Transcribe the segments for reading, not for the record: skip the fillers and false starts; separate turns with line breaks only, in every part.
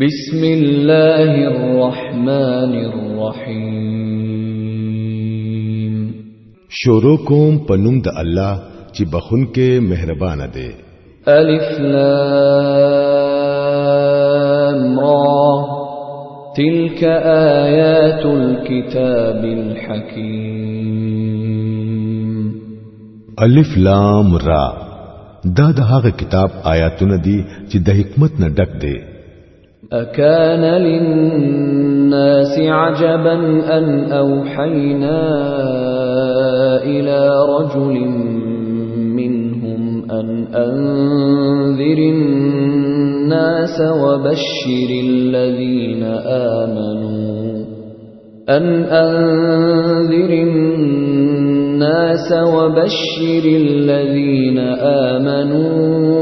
بسم الله الرحمن الرحیم.
شروع کوم په نوم د الله چې بخون کې مهربان دی.
الف لام را تلك آیات الكتاب الحکیم.
الف لام را، دا د هغه کتاب آیاتونه دي چې د حکمت نه ډک دي.
أكان للناس عجبا أن أوحينا إلى رجل منهم أن أنذر الناس وبشر الذين آمنوا أن أنذر الناس وبشر الذين آمنوا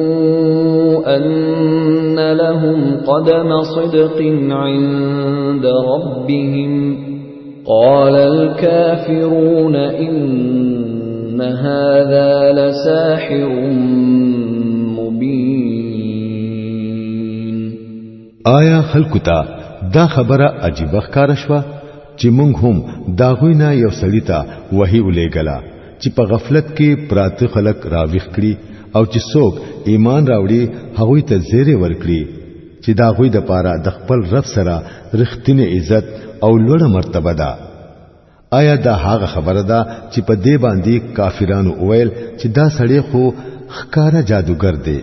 أن لهم قدم صدق عند ربهم. قال الكافرون إن هذا لساحر مبين.
آیا خلکو ته دا خبره عجیبه ښکاره شوه چې مونږ هم دا غوی نه یو سړي ته وحی ولېږله چې په غفلت کې پراته خلک راویښ کړي او چې څوک ایمان راوړي هغوی ته زیری ورکړي چې دا غوی د پاره د خپل رب سره رښتینی عزت او لوړه مرتبه ده. آیا دا هغه خبره ده چې په دې باندې کافرانو وویل چې دا سړی خو ښکاره جادوګر دی؟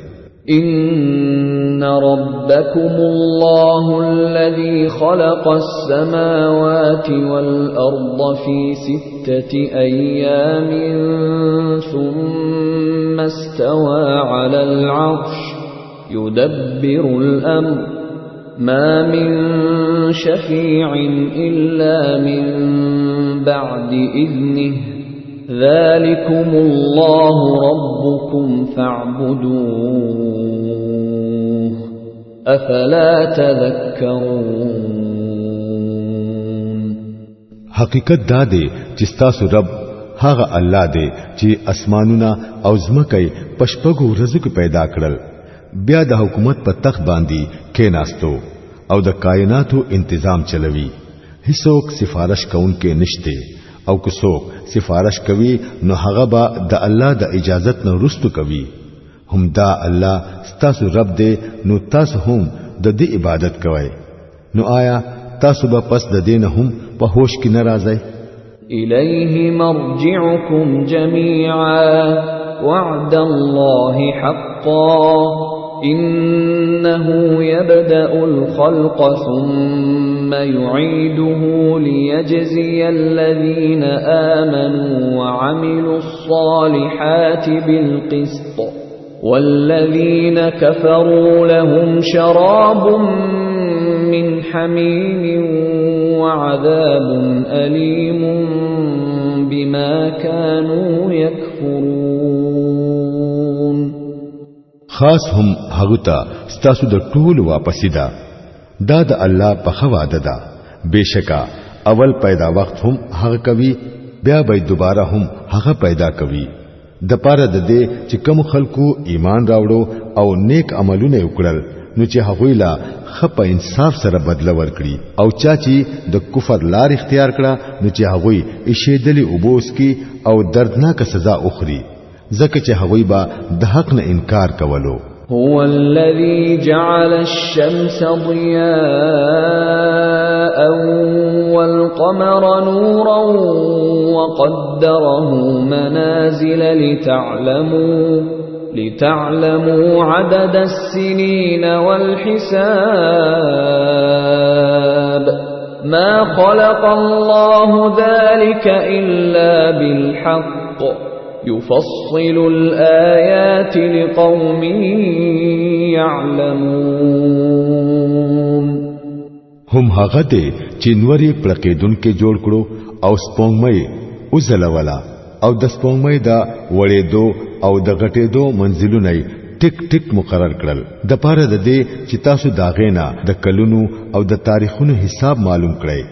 إن ربكم الله الذي خلق السماوات والأرض في 6 أيام ثم استوى على العرش يدبر الأمر ما من شفيع إلا من بعد إذنه ذلكم الله ربكم فاعبدوه أفلا تذكرون.
حقیقت دا دی چې ستاسو رب هغه الله دی چې اسمانونه او ځمکه یې په شپږو ورځو کې پیدا کړل، بیا د حکومت په تخت باندې کېناستو او د کائناتو انتظام چلوي. هیڅوک سفارش کوونکی نشته او که څوک سفارش کوي نو هغه به د الله د اجازت نه وروسته کوي. هم دا الله ستاسو رب دی، نو تاسو هم د دې عبادت کوئ. نو آیا تاسو به پس د دې نه هم په هوش کې نه راځئ؟
إليه مرجعكم جميعا وعد الله حقا إنه يبدأ الخلق ثم يعيده ليجزي الذين آمنوا وعملوا الصالحات بالقسط والذين كفروا لهم شراب من حميم وعذاب أليم بما كانوا يكفرون.
خاص هم هغه ته ستاسو د ټولو واپسی ده. دا د الله په ښه وعده ده. بېشکه اول پیدا وخت هم هغه کوي، بیا به دوباره هم هغه پیدا کوي، د پاره د دې چې کوم خلکو ایمان راوړو او نیک عملونه یې وکړل نو چې هغوی لا ښه په انصاف سره بدله ورکړي، او چا چې د کفر لار اختیار کړه نو چې هغوی ایشېدلې اوبه وڅکي او دردناکه سزا وخوري، ځکه چې هغوی به د حق نه انکار کولو.
هو الذي جعل الشمس ضياء والقمر نورا وقدره منازل لتعلموا عدد السنين والحساب ما خلق الله ذلك إلا بالحق يفصل الآيات لقوم يعلمون.
هم هغه دی چې نورې پړقېدونکې جوړ کړو او سپوږمۍ وځلوله او د سپوږمۍ د وړېدو او د غټېدو منزلونه یې ټیک ټیک مقرر کړل، د پاره د دې چې تاسو د هغې نه د کلونو او د تاریخونو حساب معلوم کړئ.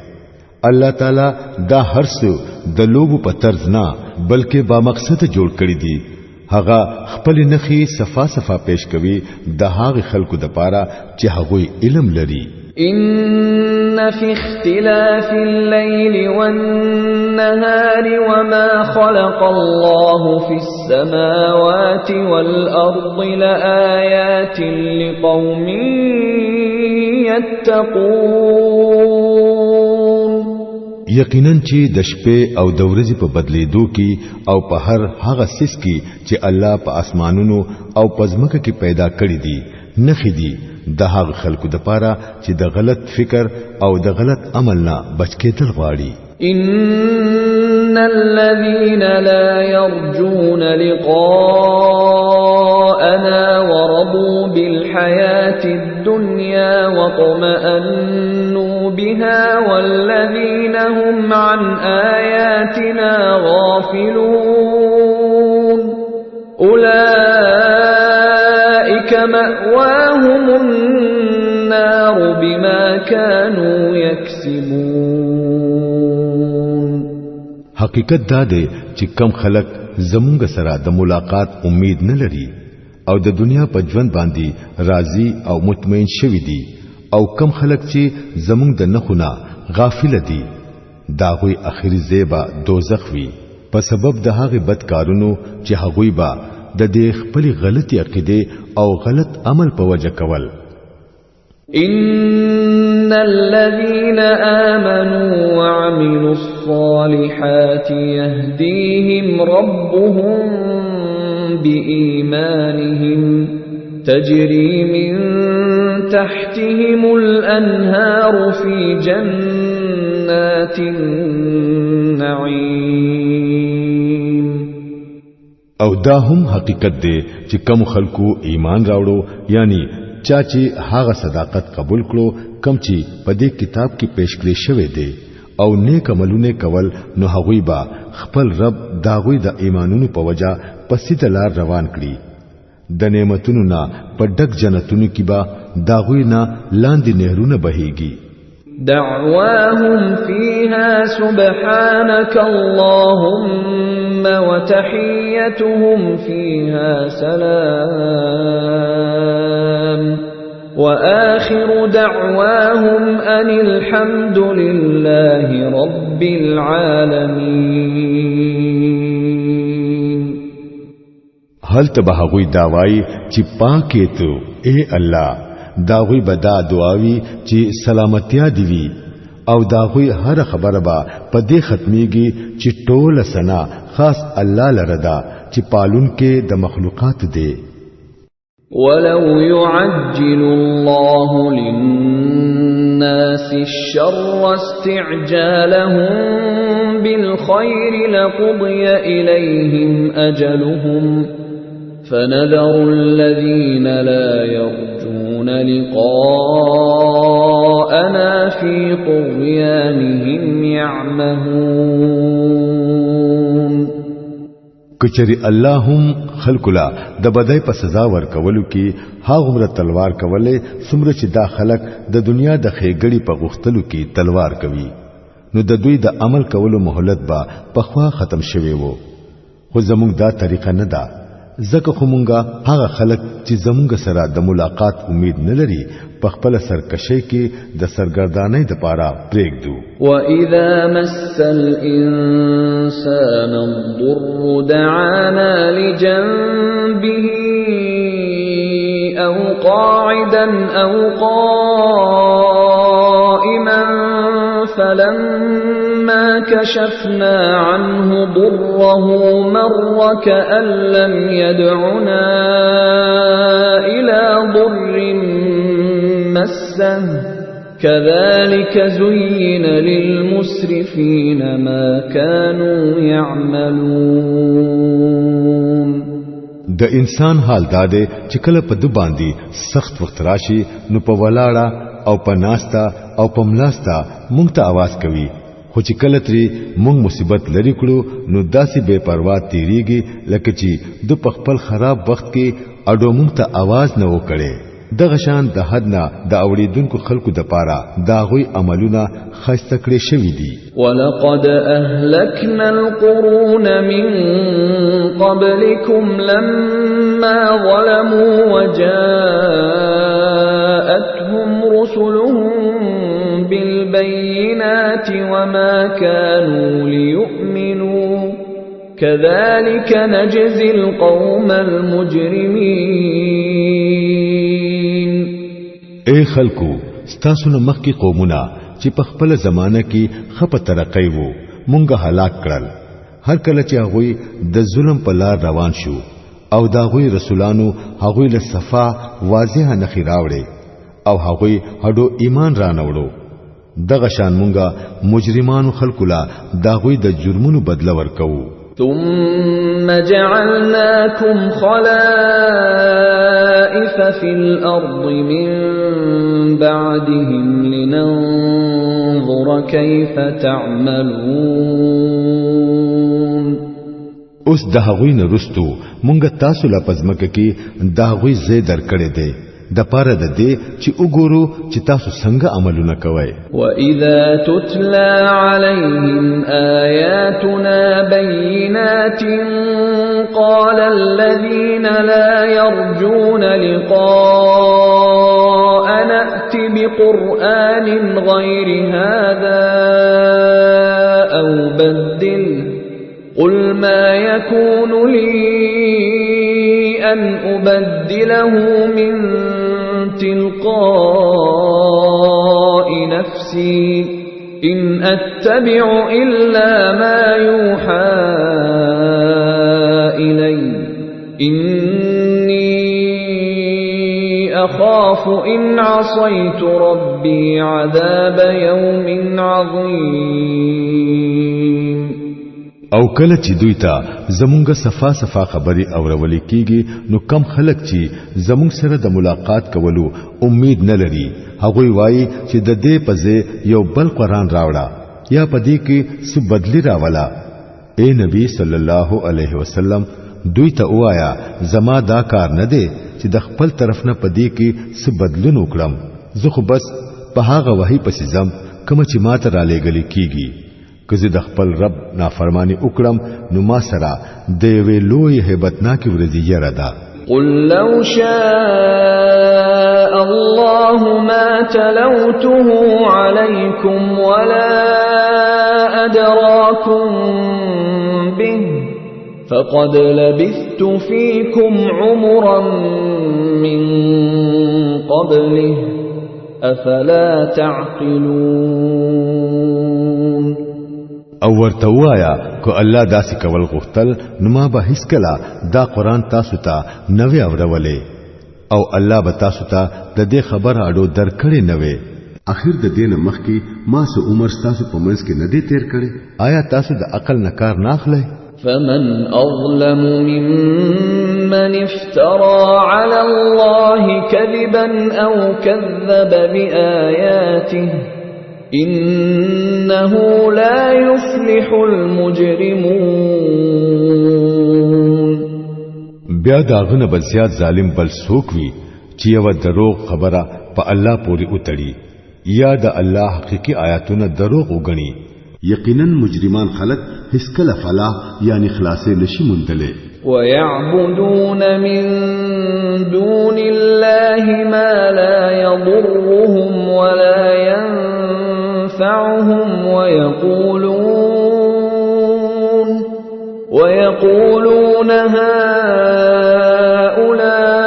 الله تعالی دا هر څه د لوبو په طرز نه بلکې با مقصد جوړ کړی دي. هغه خپل نخي صفا صفا پیش کوي د هغه خلکو د پاره چې هغوی علم لري.
إن في اختلاف الليل والنهار وما خلق الله في السماوات والأرض لآيات لقوم يتقون.
یقینا چې د شپې او د ورځې په بدلیدو کې او په هر هغه څیز کې چې الله په اسمانونو او په ځمکه کې پیدا کړی دي نښې دي د هغه خلکو د پاره چې د غلط فکر او د غلط عمل نه بچ کېدل غواړي.
إن الذين لا يرجون لقاءنا ورضوا بالحياة الدنيا واطمأنوا بها والذين هم عن آياتنا غافلون أولئك مأواهم النار بما كانوا يكسبون.
حقیقت دا دی چې کم خلک زمونږ سره د ملاقات امید نه لري او د دنیا په ژوند باندې راضي او مطمئن شوي دي، او کم خلک چې زمونږ د نښو نه غافل دي، د هغوی اخري ځای به دوزخ وي په سبب د هغې بد کارونو چې هغوی به د دې خپلې غلطې عقیدې او غلط عمل په وجه کول.
إن الذين آمنوا وعملوا الصالحات يهديهم ربهم بإيمانهم تجري من تحتهم الأنهار في جنات النعيم.
او دا هم حقیقت دی چې کم خلکو ایمان راوړو، یعنی چا چې هغه صداقت قبول کړو کم چې په دې کتاب کې پیش کړی شوی دی او نیک عملونه کول، نو هغوی به خپل رب د هغوی د ایمانونو په وجه په سیده لار روان کړي. د نعمتونو نه په ډک جنتونو کې به د هغوی نه لاندې نهرونه بهیږي.
دعواهم فيها سبحانك اللهم وتحيتهم فيها سلام وآخر دعواهم أن الحمد لله رب العالمين.
هلته به هغوی دا وایي چې پاک یې ته ای الله، دا هغوی به دا دعا وي چې سلامتیا دې وي، او دا هغوی هره خبره به په دې ختمیږي چې ټوله ثنا خاص الله لره ده چې پالونکی د مخلوقات دی.
ولو يعجل الله للناس الشر استعجالهم بالخير لقضي إليهم أجلهم فنذر الذين لا يرجون لقاءنا في طغيانهم يعمهون.
کچری الله هم خلکو لا د بدۍ په سزا ورکولو کې هغومره تلوار کولې څومره چې دا خلک د دنیا د ښېګړې په غوښتلو کې تلوار کوي، نو د دوی د عمل کولو مهلت به پخوا ختم شوی وو. خو زموږ دا طریقه نه ده، ځکه خو مونږه هغه خلک چې زمونږ سره د ملاقات امید نه لري په خپل سرکشۍ کې د سرګردانۍ دپاره پرېږدو.
وَإِذَا مَسَّ الْإِنسَانَ الضُّرُّ دَعَانَا لِجَنبِهِ أَوْ قَاعِدًا أَوْ قَائِمًا فَلَمَّا كَشَفْنَا عَنْهُ ضُرَّهُ مَرَّ كَأَن لَّمْ يَدْعُنَا إِلَى ضُرٍّ مَّسَّهُ كَذَلِكَ زُيِّنَ لِلْمُسْرِفِينَ مَا كَانُوا يَعْمَلُونَ.
د انسان حال دا دی چې کله په ده باندې سخت وخت راشي نو په ولاړه او په ناسته او په ملاسته مونږ ته आवाज کوي، خو چې کله ترې مونږ مصیبت لرې کړو نو داسې بې پروا تیریږي لکه چې د په خپل خراب وخت کې اډو مونږ ته आवाज نه وکړي. دغه شان د حد نه د اوریدونکو خلکو د پاره دا غوي عملونه خسته کړی شوی دي.
ولقد اهلكنا القرون من قبلكم لما ظلموا وجاءتهم رسلهم بالبينات وما كانوا ليؤمنوا كذلك نجزي القوم المجرمين.
اے خلکو، ستاسو نه مخکې قومونه چې په خپل زمانه کې خپه ترقۍ وو مونږه هلاک کړل. هر کله چې هغوی د ظلم په لار روان شو او د هغوی رسولانو هغوی له صفا واضحه نښې راوړې او هغوی هډو ایمان رانوړو، دغه شان مونږه مجرمانو خلکو له د هغوی د جرمونو بدله ورکوو.
ثم جعلناكم خلائف في الأرض من بعدهم لننظر كيف تعملون.
اوس د هغوی نه وروستو مونږ تاسو له په ځمکه کې د هغوی ځای درکړی دی، د پاره د دې چې وګورو چې تاسو څنګه عملونه کوئ.
وَإِذَا تُتْلَى عَلَيْهِمْ آيَاتُنَا بَيِّنَاتٍ قَالَ الَّذِينَ لَا يَرْجُونَ لِقَاءَنَا ائْتِ بِقُرْآنٍ غَيْرِ هَذَا أَوْ بَدِّلْهُ قُلْ مَا يَكُونُ لِي أَنْ أُبَدِّلَهُ مِنْ تلقاء نفسي إن أتبع إلا ما يوحى إلي إني أخاف إن عصيت ربي عذاب يوم عظيم.
او کله چې دوی ته زمونږ صفا صفا خبرې اورولې کیږي نو کم خلک چې زمونږ سره د ملاقات کولو امید نه لري هغوی وایي چې د دې په ځای یو بل قرآن راوړه یا په دې کې څه بدلی راوله. اے نبی صلی الله علیه وسلم، دوی ته ووایا زما دا کار نه دی چې د خپل طرف نه په دې کې څه بدلون وکړم، زه خو بس په هغه وحی پسې ځم کومه چې ما ته رالیږلې کیږي. که زه د خپل رب نافرمانی وکړم نو ما سره د یوې لویې هیبتناکې ورځې یره ده.
قل لو شاء الله ما تلوته عليكم ولا أدراكم به فقد لبثت فيكم عمرا من قبله أفلا تعقلون.
او ورته وایا که الله داسې کول غوښتل نو ما به هیڅکله دا قرآن تاسو ته نه وی اورولې او الله به تاسو ته د دې خبر اړو درکړې نه وی. اخر د دې نه مخکې ما څه عمر ستاسو په منځ کې نه دی تیر کړی؟ آیا تاسو د عقل نه کار نه اخلئ؟
فمن أظلم ممن افترى على الله كذبا أو كذب بآياته إنه لا يفلح المجرمون.
بیا د هغه نه به زیات ظالم بل څوک وي چې یوه دروغ خبره په الله پورې وتړي یا د الله حقیقي آیاتونه دروغ وګڼي. یقینا مجرمان خلک هیڅکله فلاح یعنی خلاصې نشي موندلی.
ويعبدون من دون الله ما لا يضرهم ولا ينفعهم ويقولون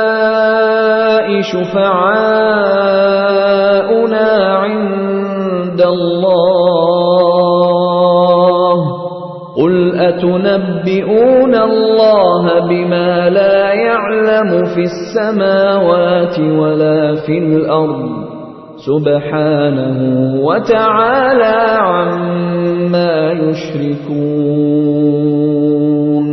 هؤلاء شفعاؤنا عند الله قل أتنبئون الله بما لا يعلم في السماوات ولا في الأرض سبحانه وتعالى عما يشركون.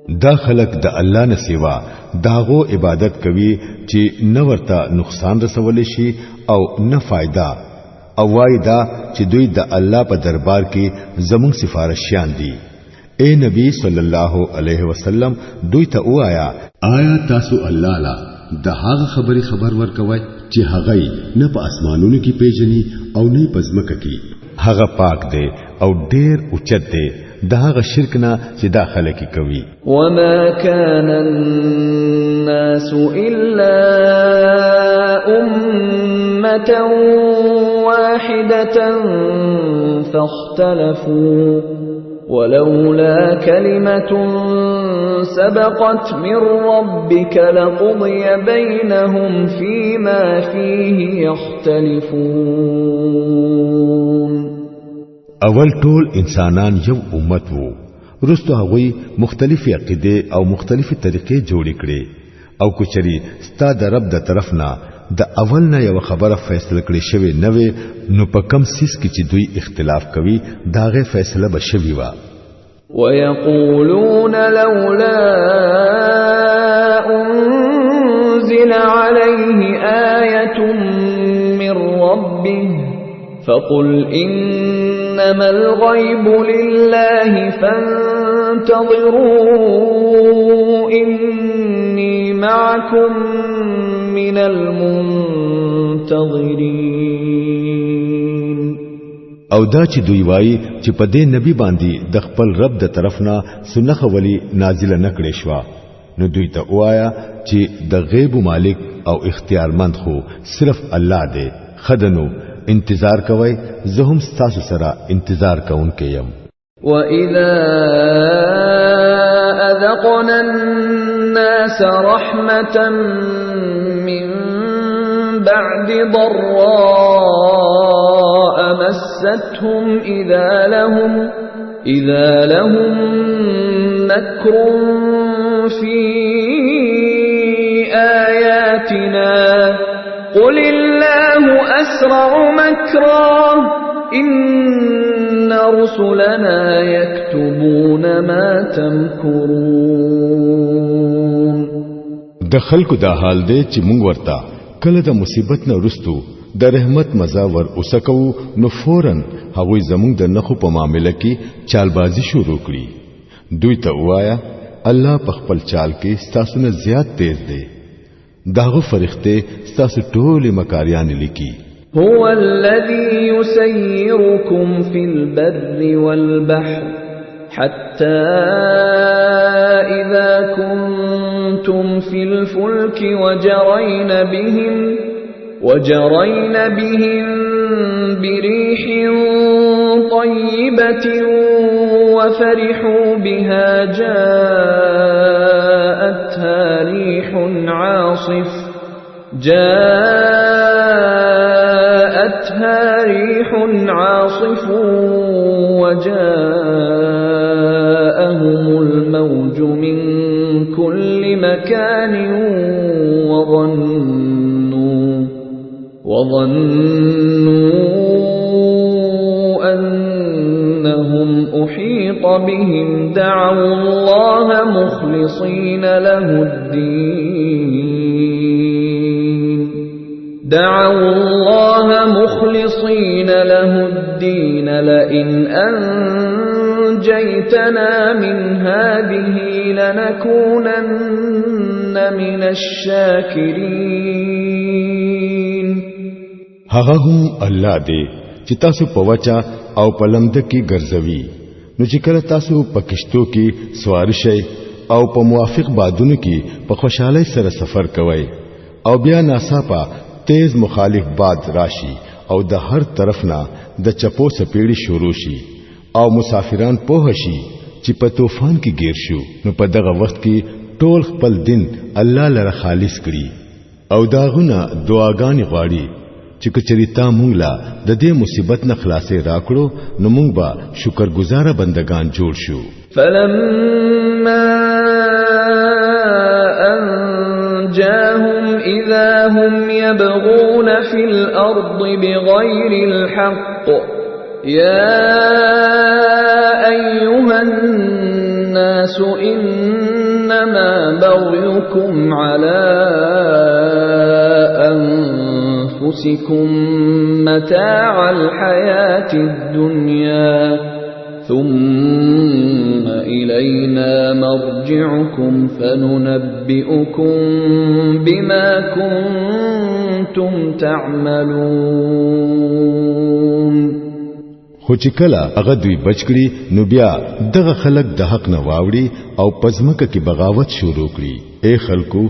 دا خلق د الله نه سیوا داغو عبادت کوي چې نه ورته نقصان رسولی شي او نه فایده، او وایي دا چې دوی د الله په دربار کې زموږ سفارشیان دي. اے نبی صلی الله علیه وسلم، دوی ته وایا آیا تاسو الله لا د هغه خبرې خبر ورکوي چې هغه نه په اسمانونو کې پیژني او نه په ځمکه کې. هغه پاک دی او ډیر اوچت دی د هغه شرک نه چې دا خلک کوي.
وما كان الناس إلا أمة واحدة فاختلفوا ولولا كلمة سبقت من ربك لقضي بينهم فيما فيه يختلفون.
اول ټول انسانان یو امت وو، وروسته هغوی مختلفې عقیدې او مختلفې طریقې جوړې کړې، او کچری ستا د رب د طرف نه د اول نه یو خبره فیصله کړې شوې نه وي، نو په کم سیس کې چې دوی اختلاف کوي داغه فیصله به شوې وه.
ويقولون لولا أنزل عليه آية من ربه فقل إنما الغيب لله فانتظروا إني معكم من المنتظرين.
او دا چې دوی وایي چې په دې نبی باندې د خپل رب د طرف نه سنخه ولی نازله نکړې شوه، نو دوی ته وایا چې د غیب مالک او اختیارمند خو صرف الله دی، خدنو انتظار کوئ، زه هم ستاسو سره انتظار کوونکی یم.
وَإِذَا أَذَقْنَا النَّاسَ رَحْمَةً مِّن بَعْدِ ضَرَّاءَ مَسَّتْهُمْ إِذَا لَهُم مَّكْرٌ فِي آيَاتِنَا قُلِ اللَّهُ أَسْرَعُ مَكْرًا إِنَّ رُسُلَنَا يَكْتُبُونَ مَا تَمْكُرُونَ.
د خلکو دا حال دی چې مونږ ورته کله د مصیبت نه وروستو د رحمت مزه ور اوسکو، نو فوراً هغوی زمونږ د نخو په معامله کې چالبازي شروع کړي. دوی ته ووایه الله په خپل چال کې ستاسو نه زیات تیز دی، داغه فرښتې ستاسو ټولې مکاریانې لیکي.
هو الذي يسيركم في البر والبحر حتى إذا كنتم في الفلك وجرين بهم بريح طيبة وفرحوا بها جاءتها ريح عاصف وجاءهم الموج من كل مكان وظنوا أنهم أحيط بهم دعوا الله مخلصين له الدين لئن أنجيتنا من هذه لنكونن من الشاكرين.
هغه هم الله دی چې تاسو په وچه او په لمده کې ګرځوي، نو چې کله تاسو په کشتو کې سوار شئ او په موافق بادونو کې په خوشحالۍ سره سفر کوئ، او بیا ناڅاپه تیز مخالف باد راشي او د هر طرف نه د چپو سپېړې شروع شي او مسافران پوه شي چې په طوفان کې ګیر شو، نو په دغه وخت کې ټول خپل دین الله لره خالص کړي او داغونه دعاګانې غواړي چې کچری تا مونږ لا د دې مصیبت نه خلاصې راکړو، نو مونږ به شکرګزاره بندگان جوړ شو.
فلما أنجاهم إذا هم يبغون في الأرض بغير الحق يا أيها الناس إنما بغيكم على أنفسكم متاع الحياة الدنيا ثم إلينا مرجعكم فننبئكم بما كنتم تعملون.
خو چې کله هغه دوی بچ کړي نو بیا دغه خلک د حق نه واوړي او پزمکه کې بغاوت شروع کړي. اے خلکو،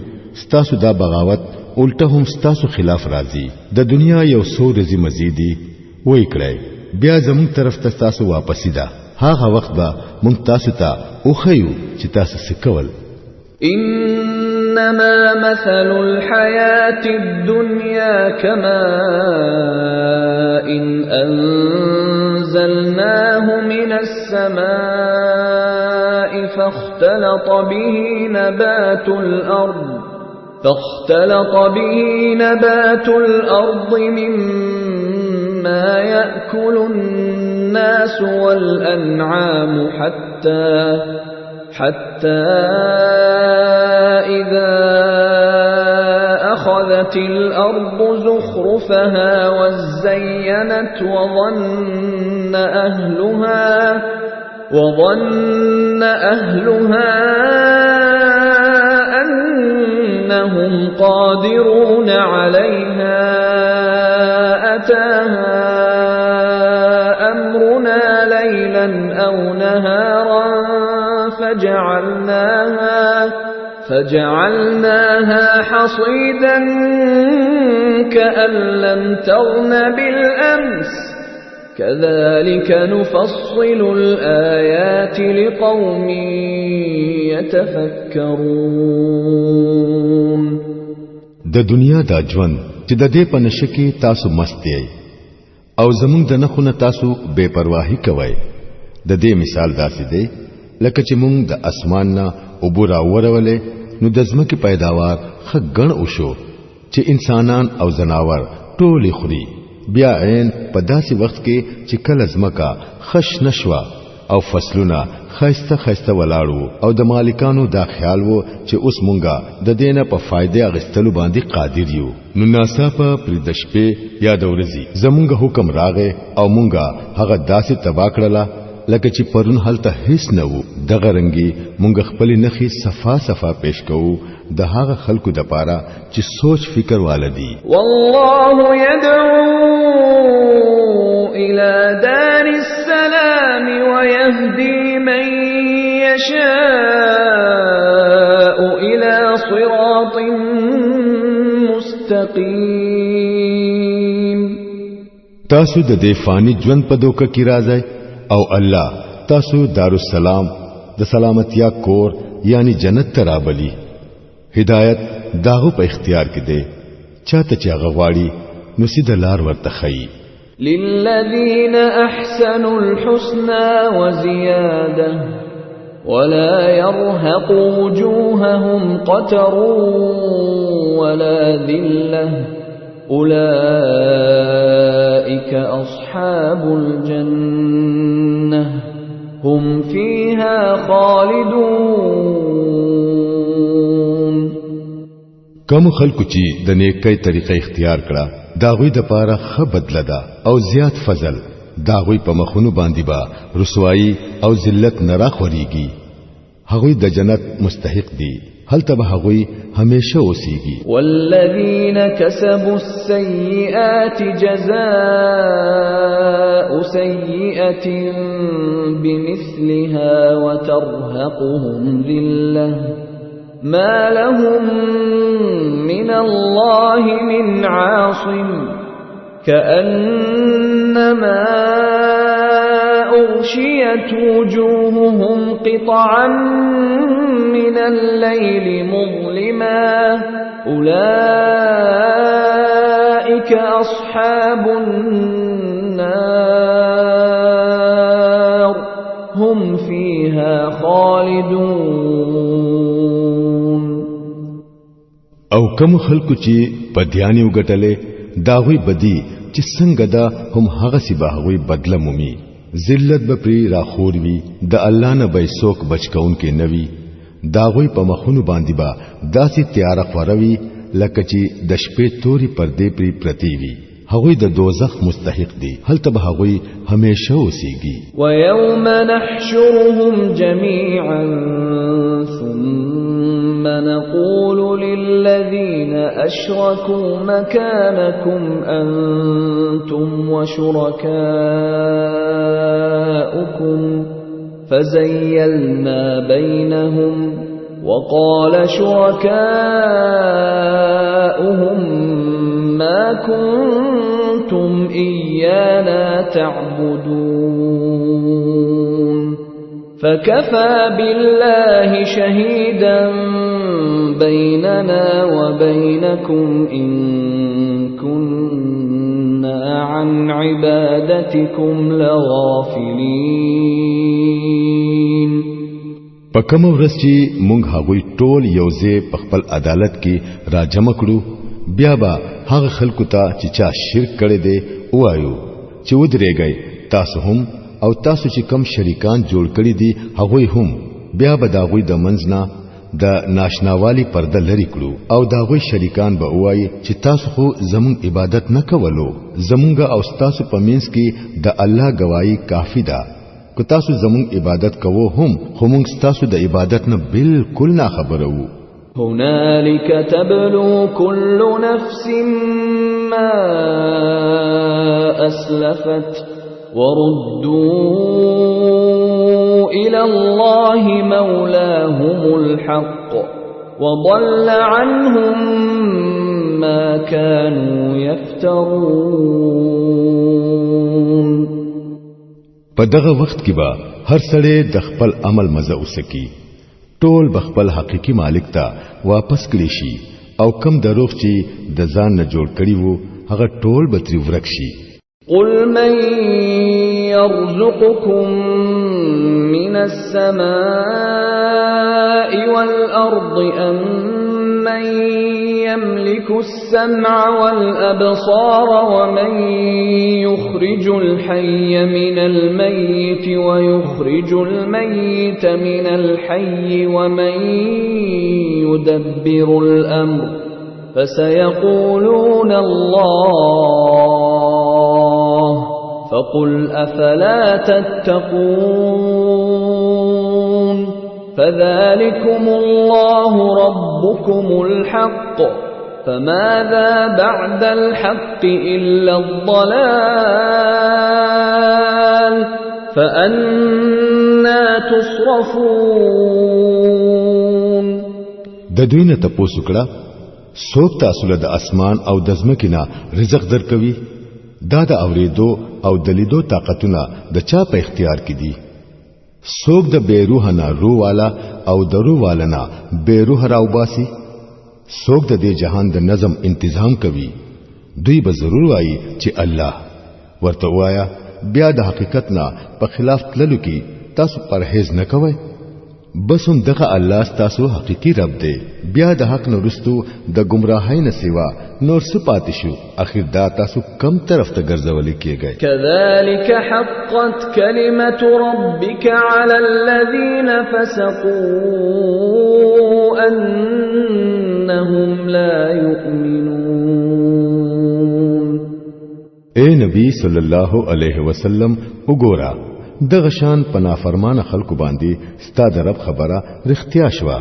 ستاسو دا بغاوت الټه هم ستاسو خلاف راځي. د دنیا یو څو ورځې مزي دي وای کړی، بیا زموږ طرف ته تاسو واپسی ده. هغه وخت به مونږ تاسو ته وښیو چې تاسو څه کول.
إنما مثل الحياة الدنيا كماء أنزلناه من السماء فاختلط به نبات الأرض مما يأكل الناس والأنعام حتى إذا أخذت الأرض زخرفها وزينت وظن أهلها أنهم قادرون عليها أتاها أمرنا ليلا أو نهارا فجعلناها حصيدا كأن لم تغن بالأمس كذلك نفصل الآيات لقوم يتفكرون.
د دنیا دا ژوند چې د دې په نشه کې تاسو مست یئ او زمونږ د نخونه تاسو بے پرواهي کوئ، د دې مثال داسې دی لکه چې مونږ د اسمان نه اوبه راورولې نو د ځمکې پیداوار ښه ګڼ وشو چې انسانان او ځناور ټولې خوري. بیا عین په داسې وخت کې چې کله ځمکه خش نشوه او فصلونه ښایسته ښایسته ولاړ وو او د مالکانو دا خیال وو چې اوس مونږه د دې نه په فایدې اخیستلو باندې قادر یو، نو ناڅاپه پرې د شپې یا د ورځې زمونږ حکم راغی او مونږه هغه داسې تباه کړله لکه چې پرون هلته هیڅ نه وو. دغه رنګي مونږ خپلې نښې صفا صفا پیش کوو د هغه خلکو دپاره چې سوچ فکر واله دي.
والله يدعو إلى دار السلام ويهدي من يشاء إلى صراط مستقيم.
تاسو د دې فاني ژوند په دوکه کې راځئ او الله تاسو دارالسلام د سلامتیا کور یعنی جنت ته رابلی. هدایت داغو په اختیار کې دی، چاته چې هغه غواړي نو سیده لار ورته ښیي.
للذین احسنوا الحسنى وزیاده ولا يرهق وجوههم قتر ولا ذله أولئك أصحاب الجنة هم فيها خالدون.
کوم خلکو چې د نیکۍ طریقه اختیار کړه دا غوی د پاره ښه بدله ده او زیات فضل. دا غوی په مخونو باندې به رسوایی او ذلت نه راخورېږي. هغوی د جنت مستحق دي، هلته به هغوی همیشه اوسیږي.
والذین کسبوا السیئات جزاء سیئة بمثلها وترهقهم ذلة ما لهم من الله من عاصم كأنما أغشيت وجوههم قطعا من الليل مظلما أولئك أصحاب النار هم فيها خالدون.
او کوم خلکو چې بدیانې وګټلې دا غوی بدی چې څنګه ده هم هغسې به هغوی بدله مومي. ذلت به پرې راخور وي، د الله نه به یې څوک بچ کوونکی نه وي. د هغوی په مخونو باندې به داسې تیاره خوره وي لکه چې د شپې تورې پردې پرې پرتې وي. هغوی د دوزخ مستحق دي، هلته به هغوی همیشه اوسیږي.
ويوم نحشرهم جميعا ثم نقول للذين أشركوا مكانكم أنتم وشركاؤكم فزيلنا بينهم وقال شركاؤهم ما كنتم إيانا تعبدون فكفى بالله شهيدا بيننا وبينكم إن كنا عن عبادتكم لغافلين.
په کومه ورځ چې مونږ هغوی ټول یو ځای په خپل عدالت کې راجمع کړو، بیا به هغه خلکو ته چې چا شرک کړی دی ووایو چې ودرېږئ تاسو هم او تاسو چې کم شریکان جوړ کړي دي هغوی هم. بیا به د هغوی د منځ نه د ناشناوالي پرده لرې کړو او د هغوی شریکان به ووایي چې تاسو خو زمونږ عبادت نه کولو، زمونږ او ستاسو په منځ کې د الله ګواهي کافي ده. که تاسو زمونږ عبادت کوو هم، خو مونږ ستاسو د عبادت نه بالکل ناخبره وو.
هنالك تبلو كل نفس ما أسلفت وردوا إلى الله مولاهم الحق وضل عنهم ما كانوا يفترون.
په دغه وخت کې به هر سړی د خپل عمل مزه وسکي، ټول به خپل حقیقي مالک ته واپس کړي شي او کم دروغ چې د ځان نه جوړ کړي وو هغه ټول به ترې ورک شي.
قل من يرزقكم من السماء والأرض أمن يملك السمع والأبصار ومن يخرج الحي من الميت ويخرج الميت من الحي ومن يدبر الأمر فسيقولون الله فقل أفلا تتقون فذلكم الله ربكم الحق فماذا بعد الحق إلا الضلال فأنا تصرفون.
د دوی نه تپوس وکړه څوک تاسو له د اسمان او د ځمکې نه رزق درکوي؟ دا د اورېدو او د لیدو طاقتونه د چا په اختیار کې دي؟ څوک د بې روحه نه روح والا او د روح والا نه بې روحه راوباسي؟ څوک د دې جهان د نظم انتظام کوي؟ دوی به ضرور وایي چې الله. ورته ووایه بیا د حقیقت نه په خلاف تللو کې تاسو پرهیز نه کوئ؟ بس هم دغه الله ستاسو حقیقي رب دی. بیا د حق نه وروستو د ګمراهۍ نه سوا نور څه پاتې شو؟ اخر دا تاسو کم طرف ته ګرځول کېږئ؟
كذلك حقت كلمة ربك على الذين فسقوا أنهم لا يؤمنون.
اے نبی صلی الله علیه وسلم وګوره دغه شان په نافرمانه خلکو باندې ستا د رب خبره رښتیا شوه،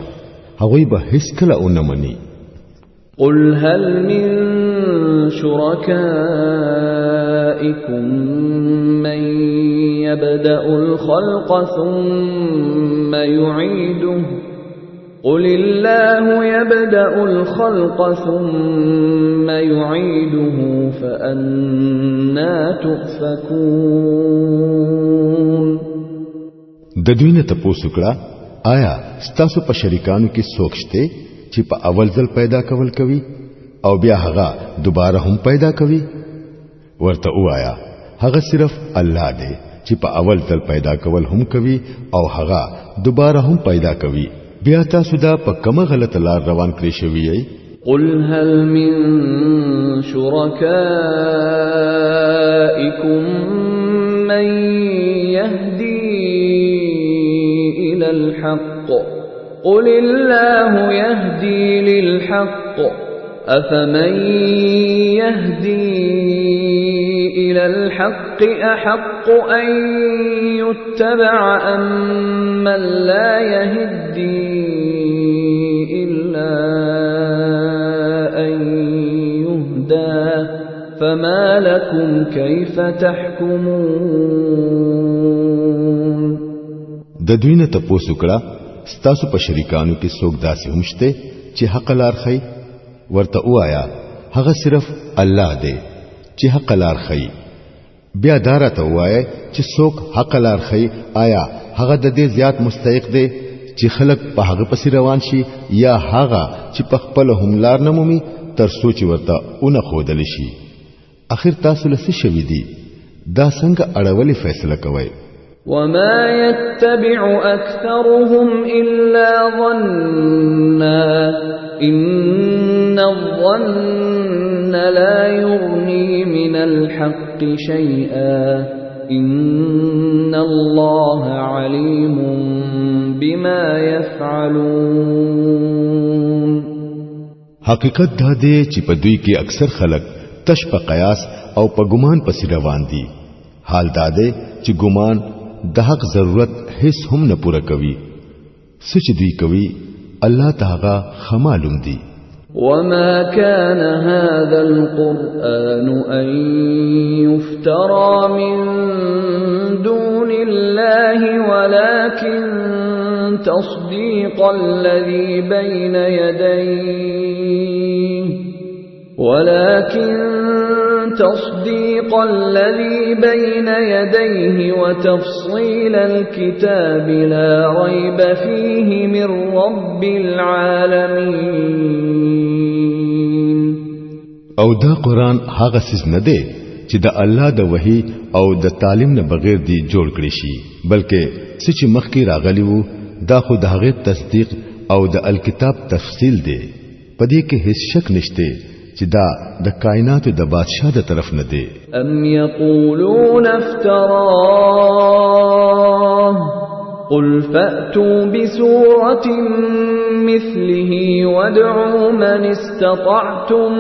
هغوی به هیڅکله ونه مني.
قل هل من شركائكم من يبدأ الخلق ثم يعيده قل الله يبدأ الخلق ثم يعيده فأنا تؤفكون.
د دوی نه تپوس وکړه آیا ستاسو په شریکانو کې څوک شته چې په اول ځل پیدا کول کوي او بیا هغه دوباره هم پیدا کوي؟ ورته ووایا هغه صرف الله دی چې په اول ځل پیدا کول هم کوي او هغه دوباره هم پیدا کوي. بیا تاسو دا په کومه غلطه لار روان کړی شوي یئ؟
قل هل من شركائكم من يهدي إلى الحق قل الله يهدي للحق أفمن يهدي إلى الحق أحق أن يتبع أم من لا يهدي إلا أن يهدى فما لكم كيف تحكمون.
د دوی نه تپوس وکړه ستاسو په شریکانو کې څوک داسې هم شته چې حق لار ښیي؟ ورته وایا هغه صرف الله دی چې حق لار ښیي. بیا دا راته ووایه چې څوک حق لار ښیي، آیا هغه د دې زیات مستحق دی چې خلک په هغه پسې روان شي یا هغه چې په خپله هم لار نه مومي تر څو چې ورته ونه ښودل شي؟ اخر تاسو له څه شوي دي؟ دا څنګه اړولې فیصله کوئ؟
وما يتبع أكثرهم إلا ظنا إن الظن لا يغني من الحق شيئا إن الله عليم بما يفعلون.
حقیقت دا دی چې په دوی کې اکثر خلک تش په قیاس او په ګمان پسې روان دي، حال دا دی چې ګمان د حق ضرورت هیڅ هم نه پوره کوي. څه چې دوی کوي الله تعالی ښه معلوم دي.
وما كان هذا القرآن أن يفترى من دون الله ولكن تصديق الذي بين يديه وتفصيل الكتاب لا ريب فيه من رب العالمين.
او دا قرآن هغه څیز نه دی چې د الله د وحی او د تعلیم نه بغیر دی جوړ کړی شي، بلکې څه چې مخکې راغلی وو دا خو د هغې تصدیق او د الکتاب تفصیل دی. په دې کې هیڅ شک نشته چې دا د کائناتو د بادشاه د طرف نه دی.
ام یقولون افتراه قل فأتوا بسورة مثله وادعوا من استطعتم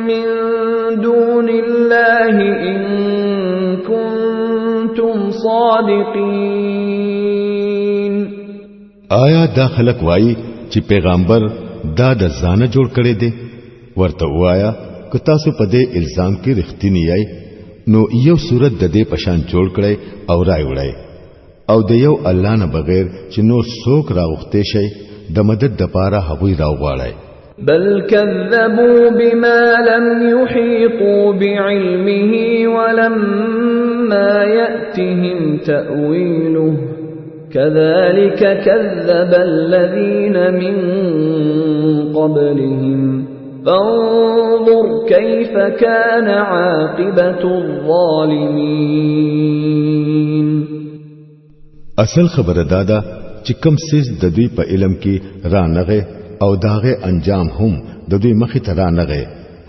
من دون الله إن كنتم صادقين.
آیا دا خلک وایي چې پیغمبر دا د ځانه جوړ کړی دی؟ ورته وایا که تاسو په دې الزام کې رښتینی یئ نو یو صورت د دې پشان جوړ کړئ او رای وړئ، او د یو الله نه بغیر چې نور څوک راغوښتی شئ د مدد دپاره هغوی راوغواړئ.
بل كذبوا بما لم يحيطوا بعلمه ولما يأتهم تأويله كذلك كذب الذين من قبلهم فانظر كيف كان عاقبة الظالمين.
اصل خبره دا ده چې کوم څیز د دوی په علم کې را نغی او د هغې انجام هم د دوی مخې ته را نغی،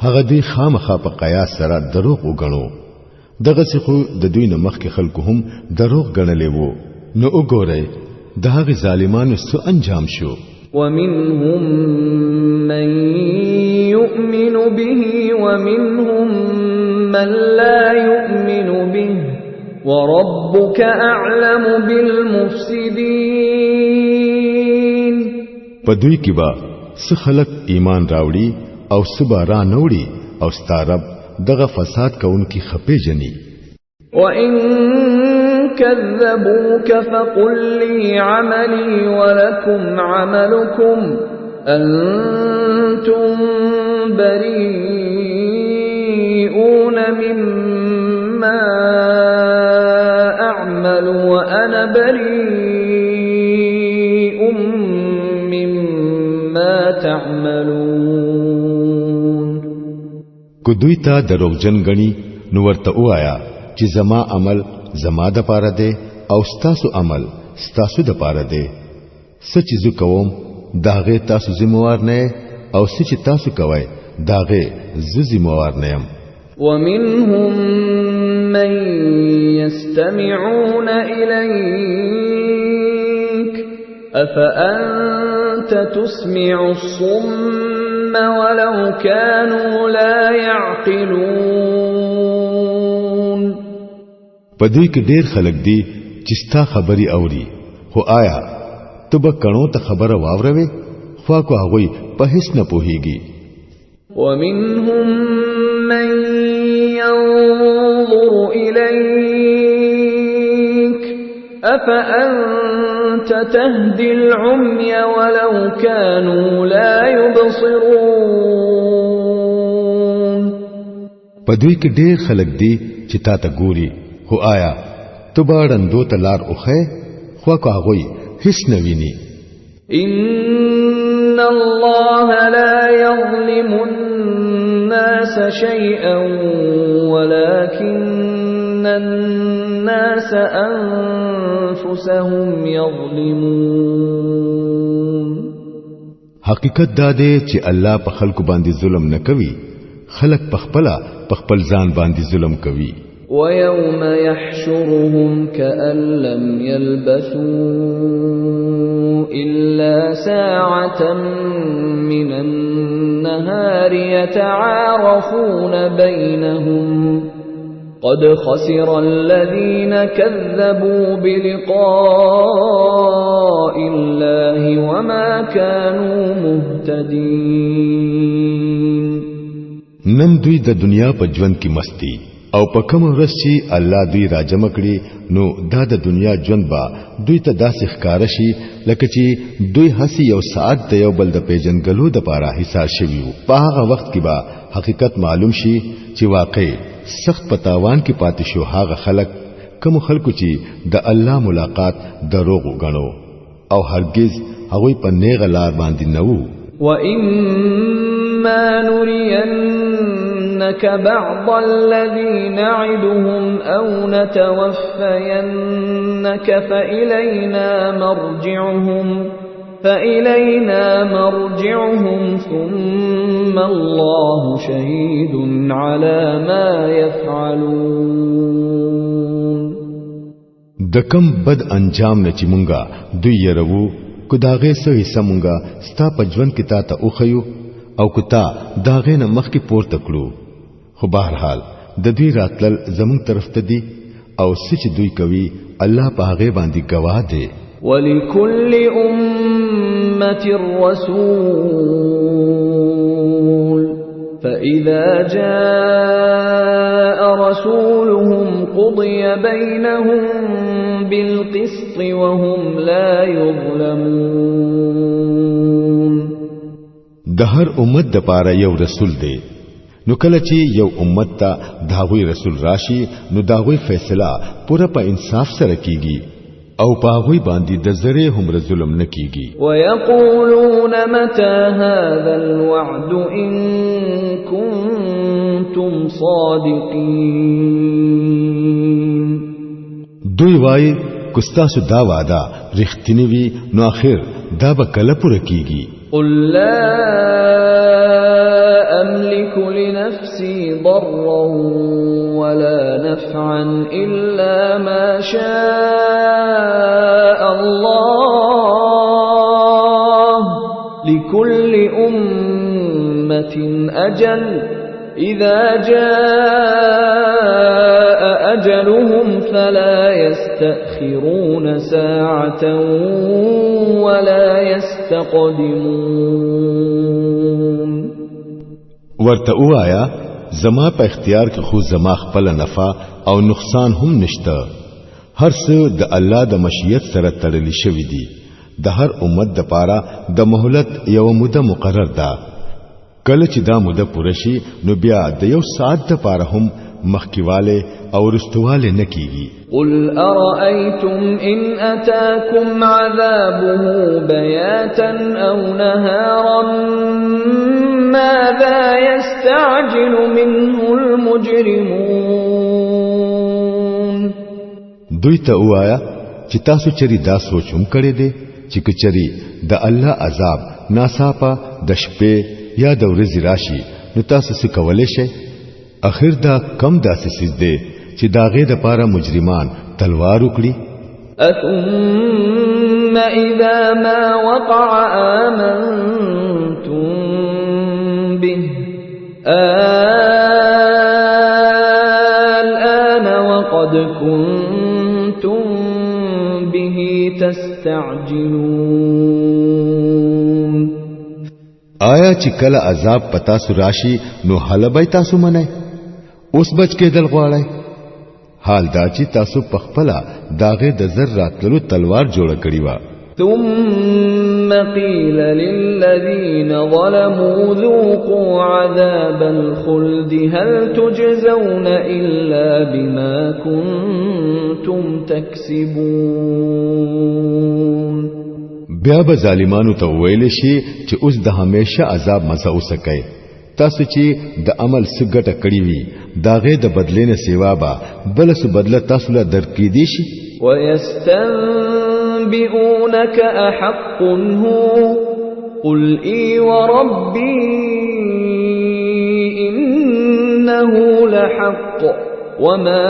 هغه دوی خامخا په قیاس سره دروغ وګڼو. دغسې خو د دوی نه مخکې خلکو هم دروغ ګڼلی وو. نو وګورئ د هغې ظالمانو څه انجام شو.
ومنهم من يؤمن به ومنهم من لا يؤمن به وربك أعلم بالمفسدين.
په دوی کې به څه خلک ایمان راوړي او څه به را نه وړي، او ستا رب دغه فساد کوونکي ښه پېژني.
وإن كذبوك فقل لي عملي ولكم عملكم أنتم بريئون مما أعمل وأنا بريء مما تعملون.
که دوی ته دروغجن ګڼي نو ورته ووایه چې زما عمل زما د پاره دی او ستاسو عمل ستاسو د پاره دی. څه چې زه کوم د هغې تاسو ذمهوار نه یئ، او څه چې تاسو کوئ د هغې زه ذمهوار نه یم.
ومنهم من يستمعون إليك أفأنت تسمع الصم ولو كانوا لا يعقلون.
په دې کې ډېر خلک دي چې ستا خبرې اوري، خو آیا ته به کڼو ته خبره واوروې؟ خوا کو هغوی په هیڅ نه پوهیږي.
ومنهم من ينظر إليك أفأنت تهدي العمي ولو كانوا لا يبصرون.
په دوی کې ډېر خلک دي چې تا ته ګوري، خو آیا ته به ړندو ته لار وښیې؟ خو که هغوی هیڅ نه ویني.
إن الله لا يظلم الناس شيئا ولكن الناس أنفسهم يظلمون.
حقیقت دا دی چې الله په خلکو باندې ظلم نه کوي، خلک په خپله په خپل ځان باندې ظلم کوي.
ويوم يحشرهم كأن لم يلبثوا إلا ساعة من النهار يتعارفون بينهم قد خسر الذين كذبوا بلقاء الله وما كانوا مهتدين.
نن دوی د دنیا په ژوند کې مستی او په کوم ورځ چې الله دوی راجمع کړي، نو دا د دنیا ژوند به دوی ته داسې ښکاره شي لکه چې دوی هسې یو ساعت د یو بل د پیژندګلو دپاره حصار شوي وو. په هغه وخت کې به حقیقت معلوم شي چې واقع سخت په تاوان کې پاتې شو هغه خلک کوم خلکو چې د الله ملاقات دروغ وګڼو او هرگز هغوی په نیغه لار باندې نه وو.
وَإِمَّا نُرِيَنَّكَ بَعْضَ الَّذِي نَعِدُهُمْ أَوْ نَتَوَفَّيَنَّكَ فَإِلَيْنَا مَرْجِعُهُمْ ثُمَّ اللَّهُ شَهِيدٌ عَلَى مَا يَفْعَلُونَ.
د کم بد انجام نه چې مونږه دوی یروو، کو د هغې څه حصه مونږه ستا په ژوند کې تا ته وښیو او که تا د هغې نه مخکې پورته کړو، خو بهرحال د دوی راتلل زمونږ طرف ته دي او څه چې دوی کوي الله په هغې باندې ګواه دی.
ولكل أمة رسول فإذا جاء رسولهم قضي بينهم بالقسط وهم لا يظلمون.
د هر امت د پاره یو رسول دی، نو کله چې یو امت ته د هغوی رسول راشي نو د هغوی فیصله پوره په انصاف سره کیږي او په هغوی باندې د ذرې هم ظلم نه کیږي.
ويقولون متى هذا الوعد إن كنتم صادقين.
دوی وایي که ستاسو دا وعده رښتینې وي نو آخر دا به کله پوره کیږي؟
قل لا أملك لنفسي ضرا ولا نفعا إلا ما شاء الله لكل أمة أجل إذا جاء أجلهم فلا يستأخرون ساعة ولا يستقدمون.
ورته وایا زما په اختیار کې خو زما خپل نفع او نقصان هم نشته، هر څه د الله د مشیت سره تړلی شوی دی. د هر امت د پاره د مهلت یو موده مقرر ده، کله چې دا موده پوره شي نو بیا د یو ساعت د پاره هم مخکیواله او وروستواله نه کیږي.
قل أرأيتم إن أتاكم عذابه بياتا أو نهارا ماذا يستعجل منه المجرمون.
دوی ته وایا چې تاسو چری دا سوچ هم کړی دی چې کچری د الله عذاب ناڅاپه د شپې یا د ورځې راشي نو تاسو څه کولی شئ؟ اخر دا کم داسې څیز دی چې د هغې دپاره مجرمان تلوار وکړي.
أثم إذا ما وقع آمنتم الآن وقد كنتم به تستعجلون.
آیا چې کله عذاب پتا سو راشي نو هله به تاسو منئ؟ اوس بچ کېدل غواړئ؟ حال دا چې تاسو پخپله داغه د زر راتللو تلوار جوړه کړې وه.
ثم قيل للذين ظلموا ذوقوا عذاب الخلد هل تجزون إلا بما كنتم تكسبون.
بیا به ظالمانو ته ویل شي چې اوس د همیشه عذاب مزه وڅکئ. تاسو چې د عمل څه ګټه کړې وي داغه د بدلې نه سیوا به بل څه بدله تاسو له درکې دی شي.
ويستنبئونك أحق هو قل إي وربي إنه لحق وما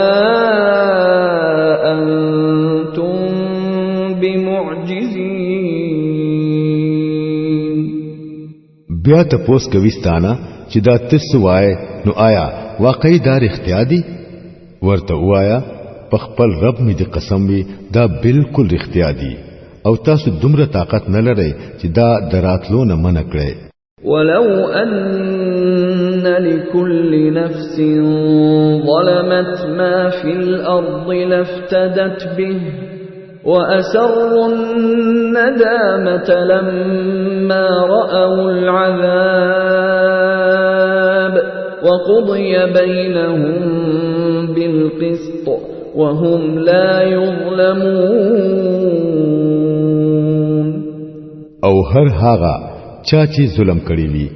أنتم بمعجزين.
بیا تپوس کوي ستانه چې دا تس وای نو آیا واقعي دا رښتیا دي؟ ورته وایا په خپل رب مې د قسم وي دا بالکل رښتیا دي، او تاسو دومره طاقت نه لرئ چې دا دراتلو نه منع کړئ.
ولو أن لكل نفس ظلمت ما في الأرض لافتدت به وأسروا الندامة لما رأوا العذاب وقضي بينهم بالقسط وهم لا يظلمون.
او هر هغه چا چې ظلم کړی وي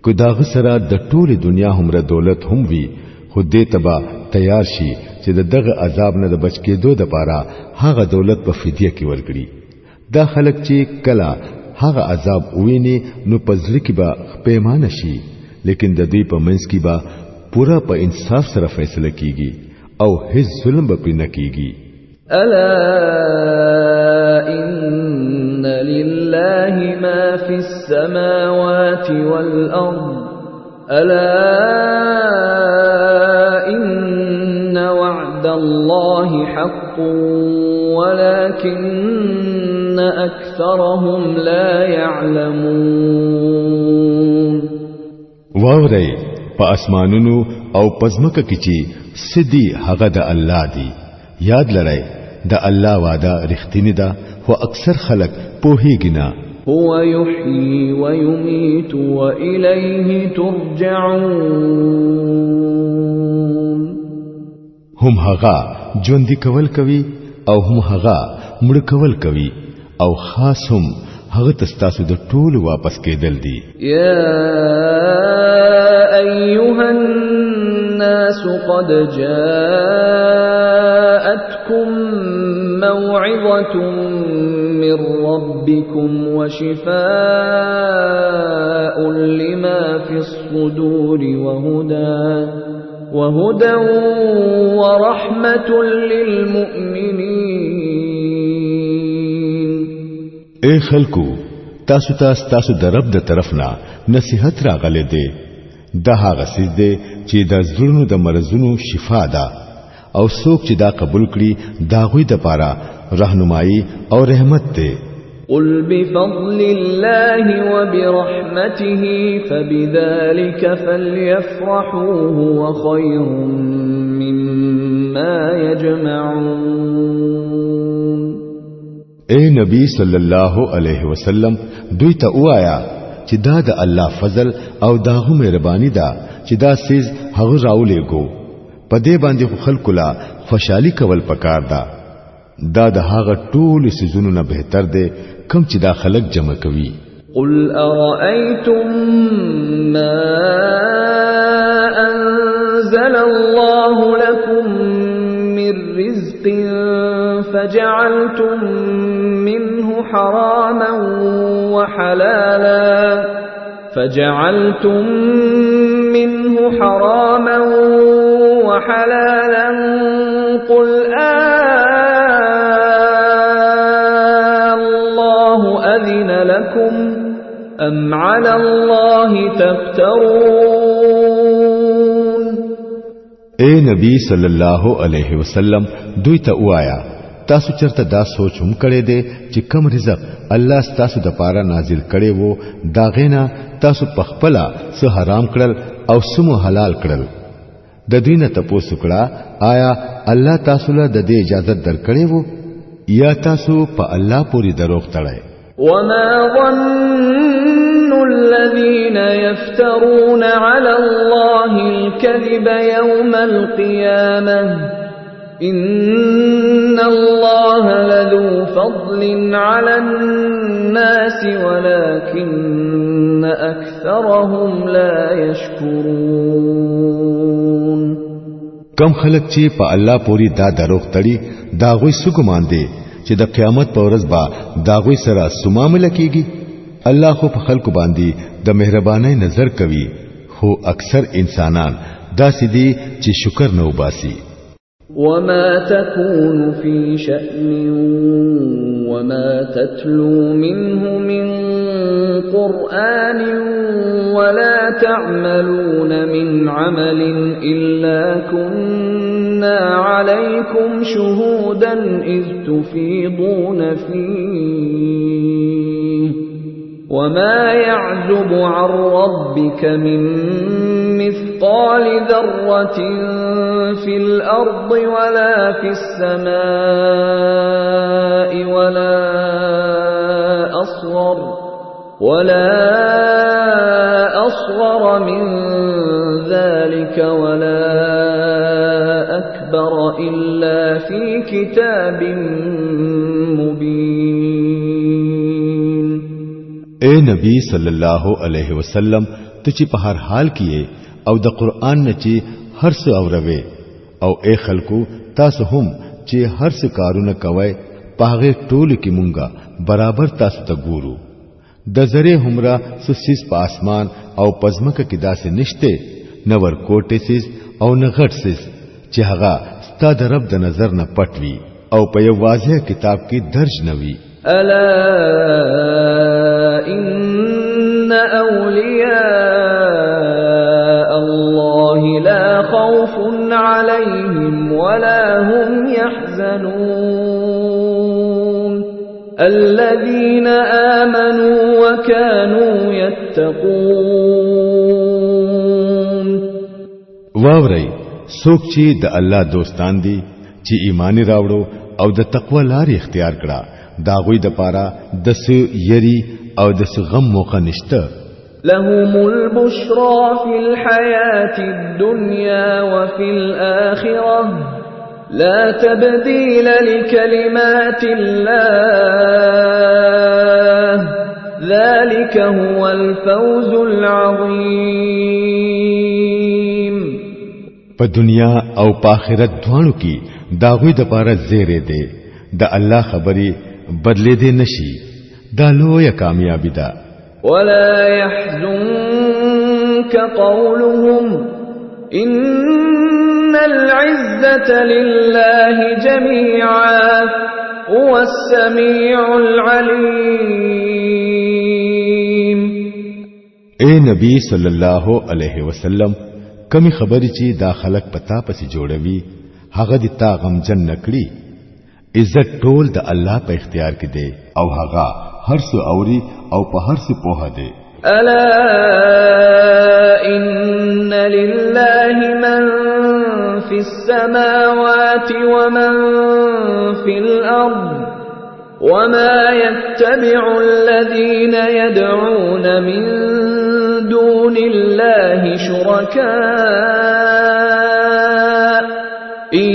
که داغه سره د ټولې دنیا هومره دولت هم وي، خو دې ته به تیار شي چې د دغه عذاب نه د بچ کېدو دپاره هغه دولت په فدیه کې ورکړي. دا خلک چې کله هغه عذاب وویني نو په زړه کې به پیمانه شي، لیکن د دوی په منځ کې به پوره په انصاف سره فیصله کیږي او هیڅ ظلم به پرې نه کیږي.
ألا إن لله ما في السماوات والأرض ألا إن وعد الله حق ولكن أكثرهم لا يعلمون.
واورئ، په اسمانونو او په ځمکه کې چې څه دي هغه د الله دي. یاد لرئ د الله وعده رښتینې ده، خو اکثر خلک پوهیږي نه.
هو يحيي ويميت وإليه ترجعون.
هم هغه ژوندي کول کوي او هم هغه مړ کول کوي، او خاص هم هغه ته ستاسو د ټولو واپس کېدل دي.
يا أيها الناس قد جاءتكم موعظة من ربكم وشفاء لما في الصدور وهدى ورحمة للمؤمنين.
اے خلکو، تاسو ته ستاسو د رب د طرف نه نصیحت راغلی دی. دا هغه څیز دی چې د زړونو د مرضونو شفا ده، او څوک چې دا قبول کړي د هغوی دپاره رهنمایي او رحمت دی.
قل بفضل الله وبرحمته فبذلك فليفرحوا هو خير مما يجمعون.
اے نبی صلی الله علیه وسلم، دوی ته وایا چې دا د الله فضل او د هغه مهرباني ده چې دا څیز هغه راولېږو. په دې باندې خو خلکو لا خوشحالي کول پکار ده. دا د هغه ټولو څیزونو نه بهتر دی کوم چې دا خلک جمع کوي.
قل أرأيتم ما أنزل الله لكم من رزق فجعلتم منه حراما وحلالا قل الله أذن لكم أم على الله تفترون.
اے نبی صلی الله علیه وسلم، دوی ته وایا، تاسو چرته دا سوچ هم کړی دی چې کم رزق الله ستاسو د پاره نازل کړي وو، دا غینا تاسو پخپلا څه حرام کړل او څه مو حلال کړل؟ د دوی نه تپوس وکړه، آیا الله تاسو له د دې اجازه درکړې وو یا تاسو په الله پوری دروغ تړئ؟
وما ظن الذين يفترون على الله الكذب يوم القيامة إن الله لذو فضل على الناس ولكن أكثرهم لا يشكرون.
کم خلک چې په الله پوری دا دروغ تړي، دا غوي سګمان دي چې د قیامت په ورځ به دا غوي سره سمامله کیږي. الله خو په خلکو باندې د مهربانۍ نظر کوي، خو اکثر انسانان داسې دي چې شکر نه وباسي.
وما تكون في شأن وما تتلو منه من قرآن ولا تعملون من عمل إلا كنا عليكم شهودا إذ تفيضون فيه وما يعزب عن ربك من مثقال ذرة في الأرض ولا في السماء ولا أصغر من ذلك ولا أكبر إلا في كتاب مبين.
اے نبی صلی الله علیه وسلم، ته چې په هر حال کې او د قرآن نه چې هر څه اوروي، او اے خلکو تاسو هم چې هر څه کارونه کوئ، په هغې ټولو کې مونږه برابر تاسو ته ګورو. د ذرې همره څه څیز په اسمان او په ځمکه کې داسې نشته، نه ورکوټی څیز او نه غټ څیز چې هغه ستا د رب د نظر نه پټ وي او په یو واضح کتاب کې درج نه وي.
ألا إن أولياء الله لا خوف عليهم ولا هم يحزنون الذين آمنوا وكانوا يتقون.
واورئ، څوک چې د الله دوستان دي، چې ایمان راوړو او د تقوا لارې اختیار کړه، دا غوی د پاره د څه یری او د څه غم موقع نشته.
لهم البشرى في الحياة الدنيا وفي الآخرة لا تبديل لكلمات الله ذلك هو الفوز العظيم.
په دنیا او په آخرت دواړو کې دا غوی د پاره زیری دی، د الله خبرې بدلې دی نشي، دا لویه کامیابی ده.
ولا يحزنك قولهم إن العزة لله جميعا هو السميع العليم.
اے نبی صلی الله علیه وسلم، کمی خبرې چې دا خلک پتا پسې جوړوي هغه دې تا غمجن نکړي. عزت ټول د الله په اختیار کې دی او هغه هر څه اوري او په هر څه پوهه دی.
ألا إن لله من في السماوات ومن في الأرض وما يتبع الذين يدعون من دون الله شركاء إن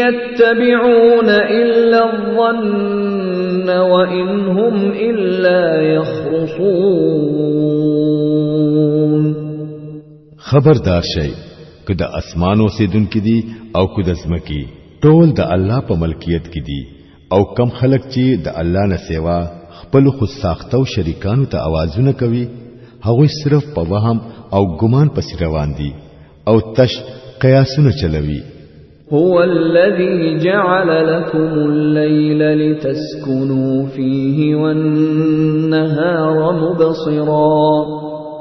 يتبعون إلا الظن وإن هم إلا يخرصون.
خبردار شئ، که د اسمانو سیدونکي دي او که د ځمکې، ټول د الله په ملکیت کې دي، او کم خلک چې د الله نه سیوا خپل خود ساخته او شریکانو ته اوازونه کوي، هغوی صرف په وهم او ګمان پسې روان دي او تش قیاسونه چلوي.
هو الذي جعل لكم الليل لتسكنوا فيه والنهار مبصرا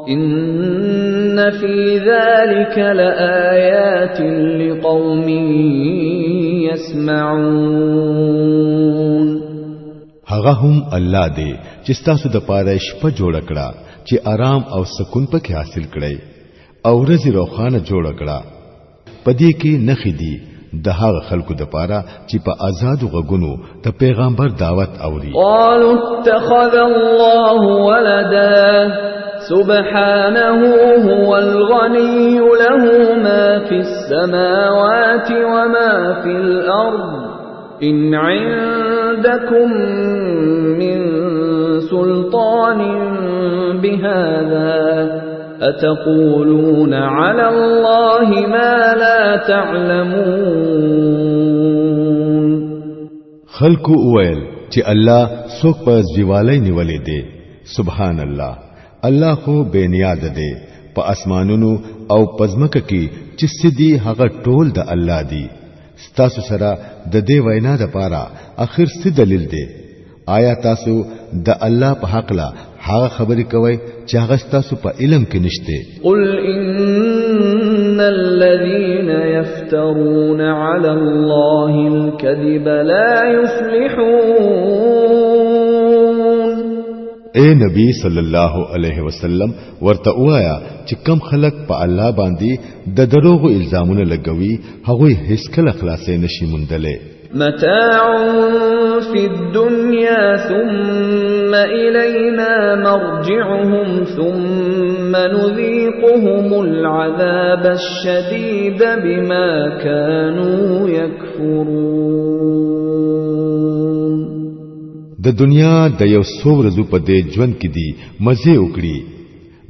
إن في ذلك لآيات لقوم يسمعون.
هغه هم الله دی چې تاسو د پاره شپه جوړ کړه چې آرام او سکون پکې حاصل کړئ، او ورځ روخانه جوړ کړه. پدې کې نخې دي د هغه خلکو د پاره چې په آزاد غږونو د پیغمبر دعوت اوري.
قالوا اتخذ الله ولدا سبحانه هو الغني له ما في السماوات وما في الأرض إن عندكم من سلطان بهذا أتقولون على الله ما لا تعلمون.
خلکو وویل چې الله څوک په زیوالۍ نیولې دی. سبحان الله، الله خو بې نیاز دی. په اسمانونو او پزمکه کې چې څه دي هغه ټول د الله دی. ستاسو سره د دې وینا د پاره اخر څه دلیل دی؟ آیا تاسو د الله په حق لا هغه خبرې کوئ چې هغه ستاسو په علم کې نشته؟
قل إن الذين يفترون على الله الكذب لا يفلحون.
اے نبی صلی الله علیه وسلم ورته وایا چې کم خلک په الله باندې د دروغو الزامونه لګوي هغوی هیڅ کله خلاصې نشي موندلی.
متاع في الدنيا ثم إلينا مرجعهم ثم نذيقهم العذاب الشديد بما كانوا يكفرون.
د دنیا د یو څو ورځو په دې ژوند کې دي مزه وکړي،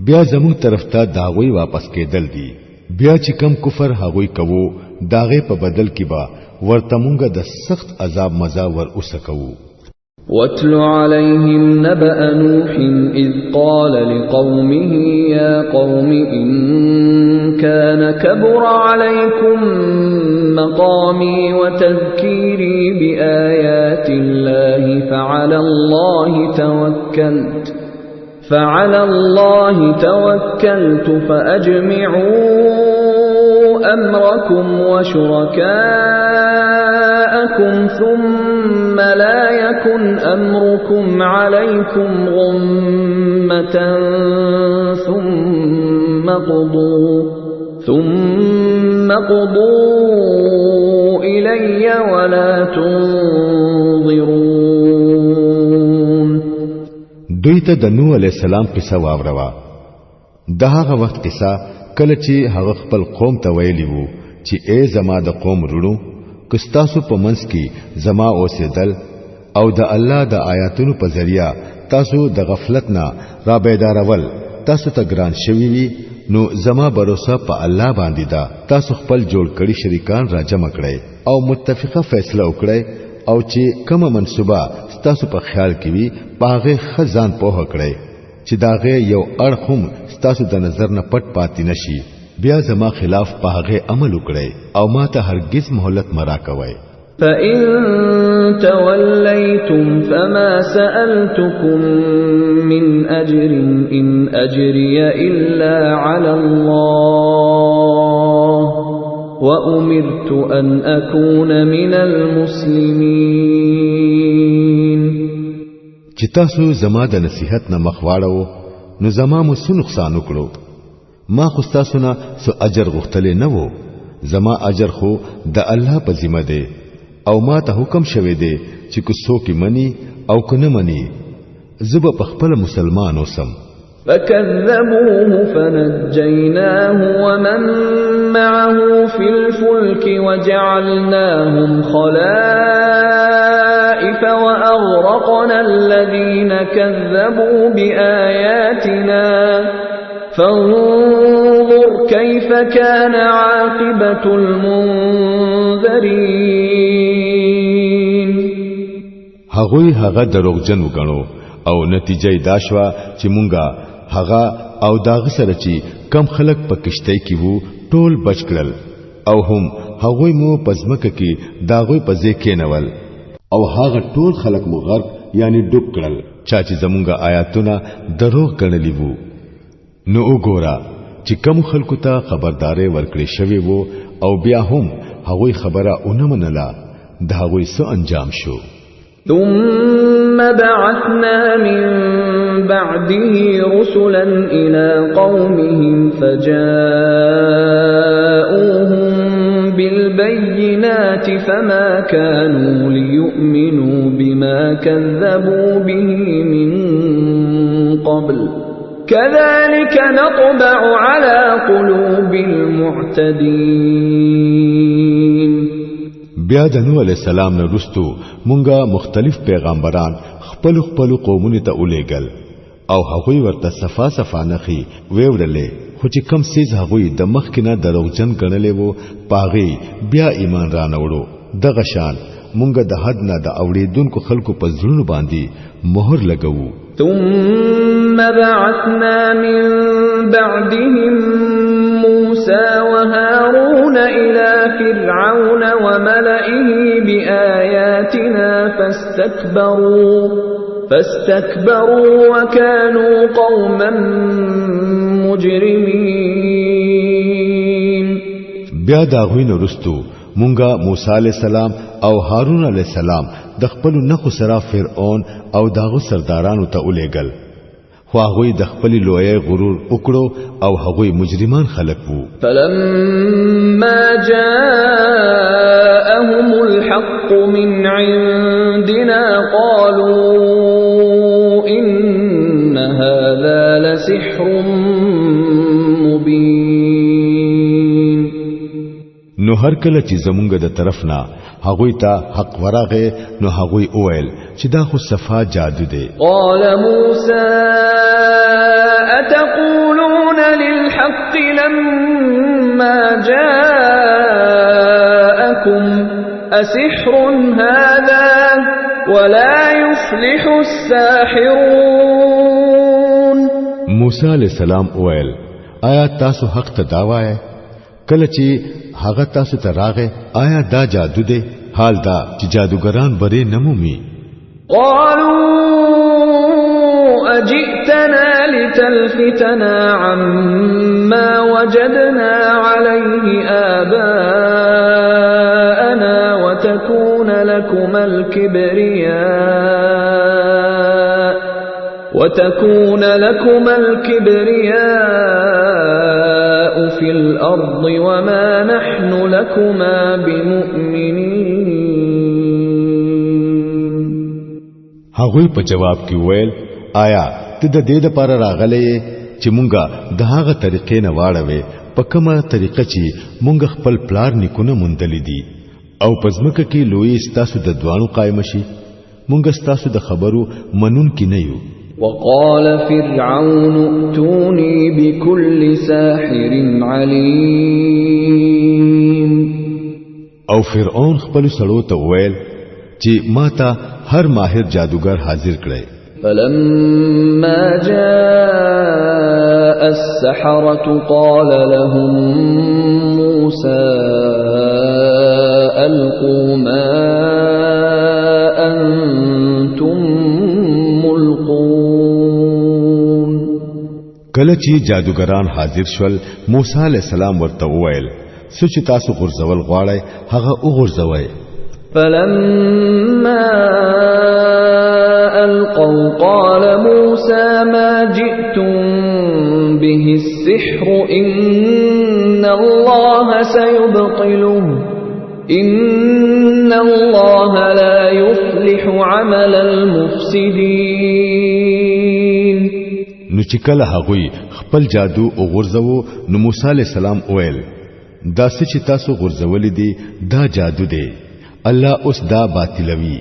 بیا زموږ طرف ته د هغوی واپس کېدل دي. بیا چې کم کفر هغوی کوو داغه په بدل کې به ورته مونږه د سخت عذاب مزه ور اوسکوو.
واتل عليهم نبأ نوح إذ قال لقومه يا قوم إن كان كبر عليكم مقامي وتذكيري بآيات الله فعلى الله توكلت فأجمعوا أمركم وشركاءكم ثم لا يكن أمركم عليكم غمة ثم قضوا إلي ولا تنظرون.
دوی ته د نوح علیه السلام قصه واوروه. د هغه وخت قصه کله چې هغه خپل قوم ته ویلی وو چې ای زما د قوم وروڼو، که ستاسو په منځ کې زما اوسېدل او د الله د آیاتونو په ذریعه تاسو د غفلت نه را بیدارول تاسو ته ګران شوي وي، نو زما باور په الله باندې ده. تاسو خپل جوړ کړي شریکان را جمع کړئ او متفقه فیصله وکړئ، او چې کومه منصوبه ستاسو په خیال کې وي په هغې ښه ځان پوهه کړئ چې د هغې یو اړخ هم ستاسو د نظر نه پټ پاتې نشي. بیا زما خلاف په هغې عمل وکړئ او ما ته هرگز مهلت مه راکوئ.
فإن توليتم فما سألتكم من أجر إن أجري إلا على الله وأمرت أن أكون من المسلمين.
چې تاسو زما د نصیحت نه مخ واړوو نو زما مو څه نقصان وکړو؟ ما خو ستاسو نه څه اجر غوښتلی نه وو. زما اجر خو د الله په ذمه دی، او ما ته حکم شوی دی چې که څوک یې مني او که نه مني زه به په خپله مسلمان اوسم.
فكذبوه فنجيناه ومن معه في الفلك وجعلناهم خلائف وأغرقنا الذين كذبوا بآياتنا فانظر كيف كان عاقبة المنذرين.
هغوی هغه دروغجن وګڼو او نتیجه یې دا شوه چې مونږه هغه او داغه سره چې کم خلک په کشتۍ کې وو ټول بچ کړل، او هم هغوی مو په ځمکه کې د هغوی په ځای کېنول، او هغه ټول خلک مو غرق یعنی ډوب کړل چا چې زمونږ آیاتونه دروغ ګڼلي وو. نو وګوره چې کم خلکو ته خبرداري ورکړې شوی وو او بیا هم هغوی خبره ونه منله، د هغوی څه انجام شو؟
ثم بعثنا من بعده رسلا إلى قومهم فجاءوهم بالبينات فما كانوا ليؤمنوا بما كذبوا به من قبل كذلك نطبع على قلوب المعتدين.
بیا د نوح علیہ السلام نه وروستو مونږه مختلف پیغمبران خپل خپل قومونو ته ولېږل او هغوی ورته صفا صفا نښې ویوړلې، خو چې کم څیز هغوی د مخکې نه دروغجن ګڼلی وو په هغې بیا ایمان رانه وړو. دغه شان مونږه د حد نه د اوړېدونکو خلکو په زړونو باندې مهر لګوو.
ثم بعثنا من بعدهم موسى وهارون إلى فرعون وملئه بآياتنا فاستكبروا وكانوا قوما مجرمين.
بیا د هغوی نه وروستو مونږه موسی علیه السلام او هارون علیه السلام د خپلو نښو سره فرعون او د هغو سردارانو ته ولېږل، خو هغوی د خپلې لویۍ غرور وکړو او هغوی مجرمان خلک وو.
فلما جاءهم الحق من عندنا قالوا إن هذا لسحر مبين.
نو هر کله چې زمونږ د طرف نه هغوی ته حق ورغی نو هغوی وویل چې دا خو صفا جادو دی.
قال موسى أتقولون للحق لما جاءكم أسحر هذا ولا يفلح الساحرون.
موسی علیہ السلام وویل آیا تاسو حق ته دا وایئ کله چې هغه تاسو ته راغی؟ آیا دا جادو دی؟ حال دا چې جادوګران بری نه مومي.
قالوا أجئتنا لتلفتنا عما وجدنا عليه آباءنا وتكون لكما الكبرياء في الأرض وما نحن لكما بمؤمنين.
هغوی په جواب کې وویل آیا ته د دې لپاره راغلی یې چې مونږه د هغه طریقې نه واړوې په کومه طریقه چې مونږ خپل پلار نیکونه موندلي دي، او په ځمکه کې لویي ستاسو د دواړو قایمه شي؟ مونږ ستاسو د خبرو منونکي نه یو.
وقال فرعون ائتوني بكل ساحر عليم.
او فرعون خپل سړو ته وویل چې ما ته هر ماهر جادوګر حاضر کړئ.
فلما جاء السحرة قال لهم موسى ألقوا ما أنتم ملقون.
کله چې جادوګران حاضر شول موسی علیه السلام ورته وویل څه چې تاسو غورځول غواړئ هغه وغورځوئ.
فلما ألقوا قال موسى ما جئتم به السحر إن الله سيبطله إن الله لا يصلح عمل المفسدين.
نو چې کله هغوی خپل جادو وغورځوو نو موسی علیه السلام وویل دا څه چې تاسو غورځولي دي دا جادو دی، الله اوس دا باطلوي،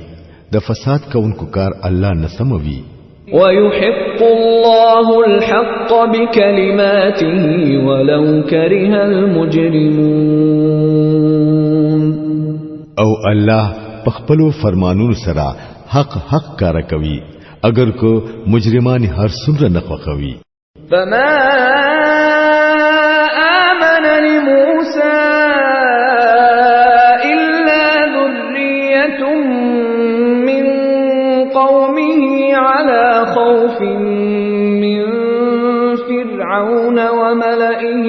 د فساد کوونکو کار الله نه سموي.
ويحق الله الحق بكلماته ولو كره المجرمون.
او الله په خپلو فرمانونو سره حق حق کار کوي اگر که مجرمان هر څومره نه خوښوي.
فما آمن لموسى إلا ذرية من قومه على خوف من فرعون وملئهم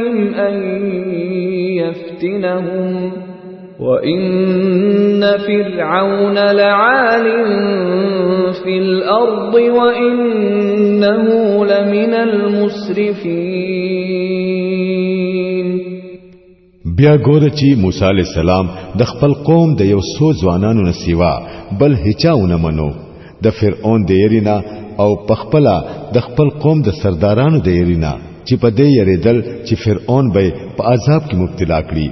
وَإِنَّ فِرْعَوْنَ لَعَالٍ فِي الْأَرْضِ وَإِنَّهُ لَمِنَ الْمُسْرِفِينَ.
بیا ګوره چې موسی علی السلام د خپل قوم د یو څو ځوانانو نه سیوا بل هیچا ونه منو، د فرعون د یرینا او پخپلا د خپل قوم د سردارانو د یرینا چې په دې یریدل چې فرعون به په عذاب کې مبتلا کړي.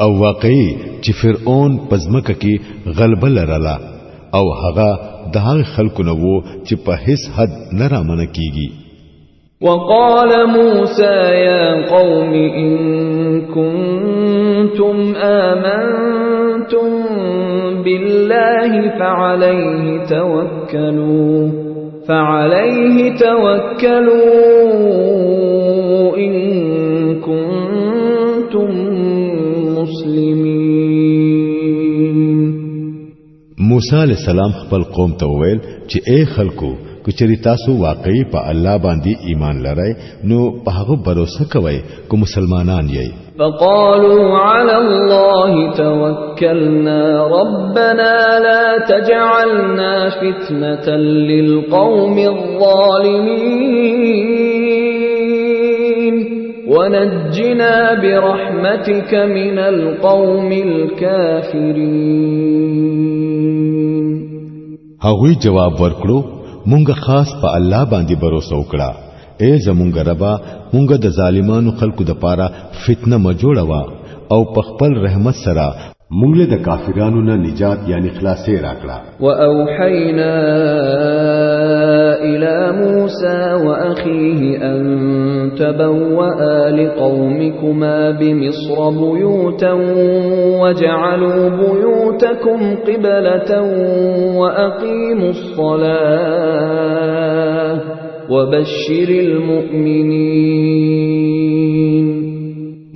او واقعي چې فرعون په ځمکه کې غلبه لرله او هغه د هغه خلکو نه وو چې په هیڅ حد نه رامنه کیږي.
وقال موسى يا قوم إن كنتم آمنتم بالله فعليه توكلوا إن كنتم مسلمين.
موسی علیہ السلام خپل قوم ته وویل چې اے خلکو، کچری تاسو واقعي په الله باندې ایمان لرئ نو په هغه باور کوئ کو مسلمانان یئ.
فقالوا على الله توكلنا ربنا لا تجعلنا فتنة للقوم الظالمين ونجنا برحمتك من القوم الكافرين.
هغوی جواب ورکړو مونږ خاص په الله باندې باور وکړه، اے زمونږ ربا، مونږ د ظالمانو خلکو د پاره فتنه ما جوړوا او په خپل رحمت سره مونږ له د کافرانو نه نجات یعنی خلاصې راکړه.
واوحینا الى موسى واخيه ان تبوأ لقومكما بمصر بيوتا وجعلوا بيوتكم قبلة واقيموا الصلاة وبشر المؤمنين.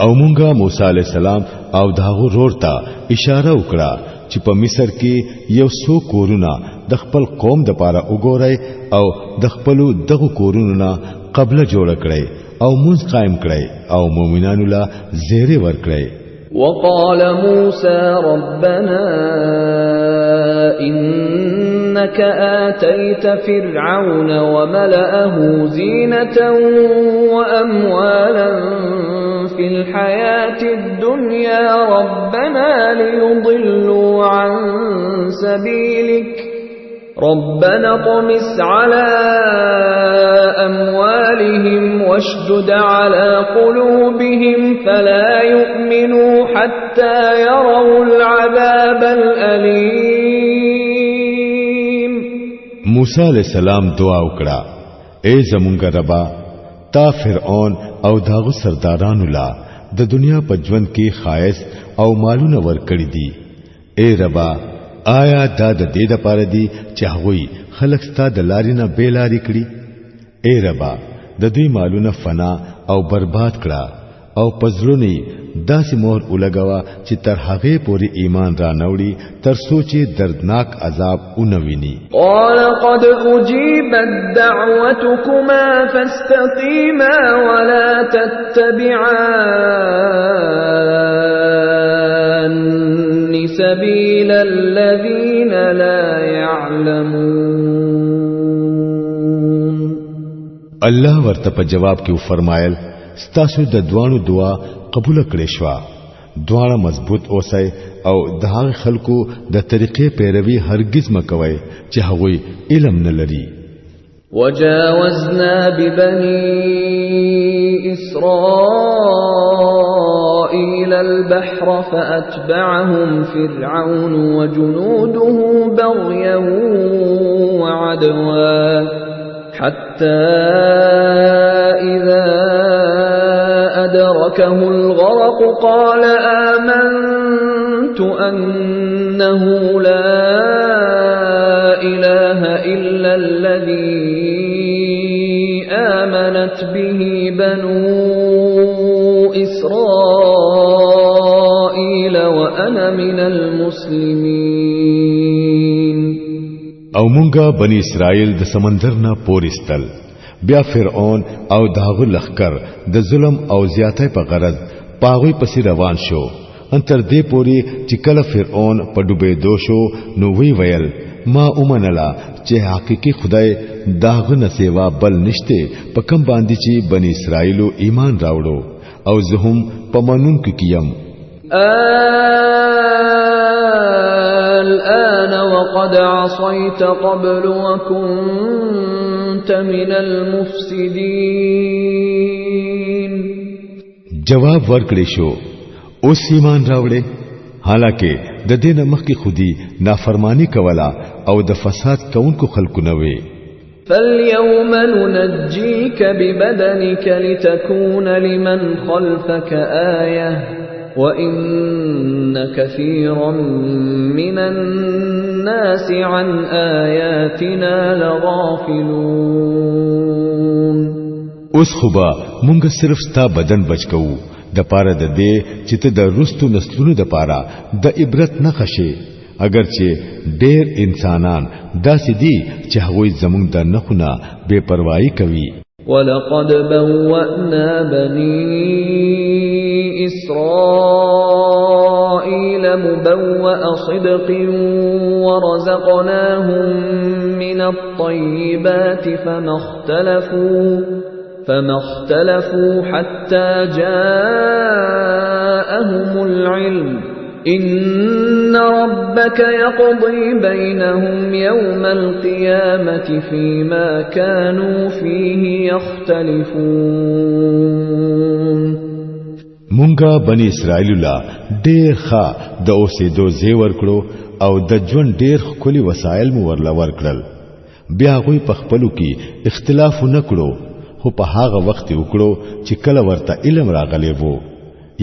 او مونږه موسی علی السلام او داغو رور ته اشاره وکړه چې په مصر کې یو څو کورونه د خپل قوم د پاره وګورئ او د خپل دغه کورونو نه قبله جوړ کړئ او مونږ قائم کړئ او مؤمنانو له زیری ورکړئ.
وقال موسى ربنا إنك آتيت فرعون وملأه زينة وأموالا في الحياة الدنيا ربنا ليضلوا عن سبيلك ربنا اطمس على أموالهم واشدد على قلوبهم فلا يؤمنوا حتى يروا العذاب الأليم.
موسی علیہ السلام دعا وکړه، اے زمونږ ربا، تا فرعون او داغو سردارانو لا د دنیا په ژوند کې خایس او مالونه ورکړي دي. اے ربا، آیا دا د دې دپاره دي چې هغوی خلک ستا د لارې نه بې لارې کړي؟ اے ربا، د دوی مالونه فنا او برباد کړه او په زړونو یې داسې مهر ولګوه چې تر هغې پورې ایمان را نه وړي تر څو چې دردناک عذاب ونه ویني.
قال قد أجيبت دعوتكما فاستقيما ولا تتبعان سبيل الذين لا يعلمون.
الله ورته په جواب کې وفرمایل، ستاسو د دواړو دعا قبول کړې شوه، دواړه مضبوط اوسئ او د هغه خلکو د طریقې پیروي هرگز مه کوئ چې هغوی علم نه لري.
وجاوزنا ببني إسرائيل البحر فأتبعهم فرعون وجنوده بغيا وعدوا حتى إذا أدركه الغرق قال آمنت أنه لا إله إلا الذي آمنت به بنو إسرائيل وأنا من المسلمين.
او مونږه بنی اسرائیل د سمندر نه پورستل، بیا فرعون او د هغه لښکر د ظلم او زیاتۍ په غرض په هغوی پسې روان شو. ان تر دې پوري چې کله فرعون په ډوبېدو شو نو وی ویل، ما ومنله چې حقيقي خدای داغه نه سیوا بل نشته په کم باندې چې بنی اسرائیلو ایمان راوړو، او زه هم په منونکو کې یم.
الآن وقد عصيت قبل وكنت من المفسدين.
جواب ورکړې شو، اوس ایمان راوړې، حالانکه د دې نه مخکې خودي نافرمانی کوله او د فساد کوونکو خلکو نه وي.
فاليوم ننجيك ببدنك لتكون لمن خلفك آية وإن كثيرا من الناس عن آياتنا لغافلون.
اوس خو به مونږ صرف ستا بدن بچ کوو د پاره د دې چې ته د رستو نسلونو د پاره د عبرت نه خشې، اگر چې ډېر انسانان داسې دي چې هغوی زمونږ د نښو بے پروايي کوي.
ولقد بوأنا بني إسرائيل مبوأ صدق ورزقناهم من الطيبات فما اختلفوا حتى جاءهم العلم إن ربك يقضي بينهم يوم القيامة فيما كانوا فيه يختلفون.
مونږه بنی اسرائیل لا ډیر ښه د اوسېدو ځای ورکړو او د ژوند ډیر ښکلي وسایل مو ورله ورکړل. بیا هغوی په خپلو کې اختلاف نه کړو، خو په هغه وخت یې وکړو چې کله ورته علم راغلی وو.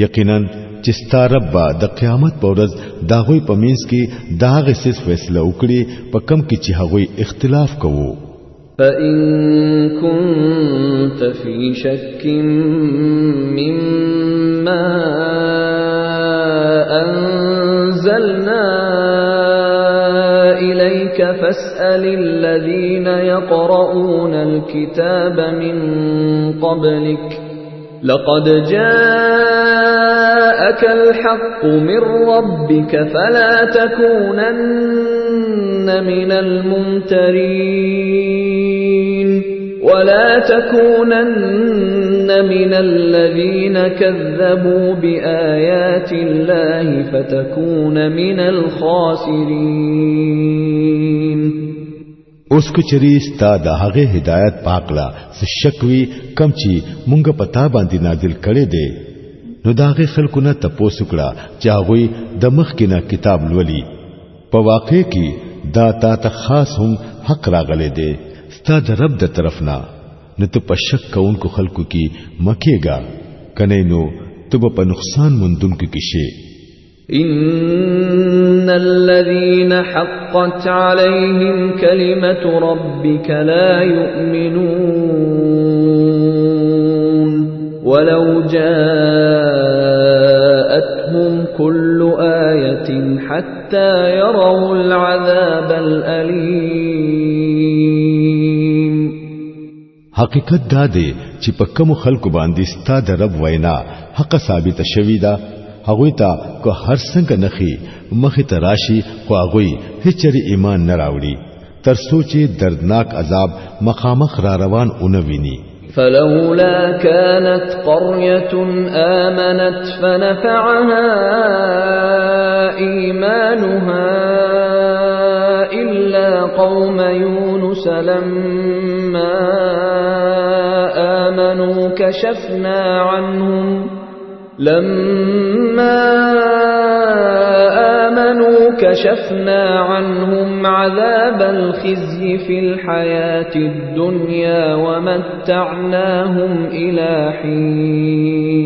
یقینا چې ستا رب به د قیامت په ورځ د هغوی په منځ کې د هغې څیز فیصله وکړي په کم کې چې هغوی اختلاف کوو.
فإن كنت في شك مما أنزلنا إليك فاسأل الذين يقرؤون الكتاب من قبلك لقد جاءك الحق من ربك فلا تكونن من الممترين ولا تكونن من الذين كذبوا بآيات الله فتكون من الخاسرين.
اوس که چېرې ستا د هغې هدایت په هکله څه شک وي کم چې مونږ په تا باندې نازل کړی دی، نو د هغې خلکو نه تپوس وکړه چې هغوی د مخکې نه کتاب لولي. په واقع کې دا تا ته خاص هم حق راغلی دی ستا د رب د طرف نه، نو ته په شک کوونکو خلکو کې مه کېږه، که نه نو ته به په نقصان موندونکو کې شې.
إن الذين حقت عليهم كلمة ربك لا يؤمنون ولو جاءتهم كل آية حتى يروا العذاب الأليم.
حقیقت دا دی چې په کوم خلکو باندې ستا د رب وینا حق ثابته شوې ده، هغوی ته که هر څنګه نښې مخې ته راشي خو هغوی هیڅ ایمان نه راوړي، تر څو چې دردناک عذاب مخامخ را روان ونه ویني.
فلولا كانت قرية آمنت فنفعها إيمانها إلا قوم يونس لما آمنوا كشفنا عنهم عذاب الخزي في الحياة الدنيا ومتعناهم إلى حين.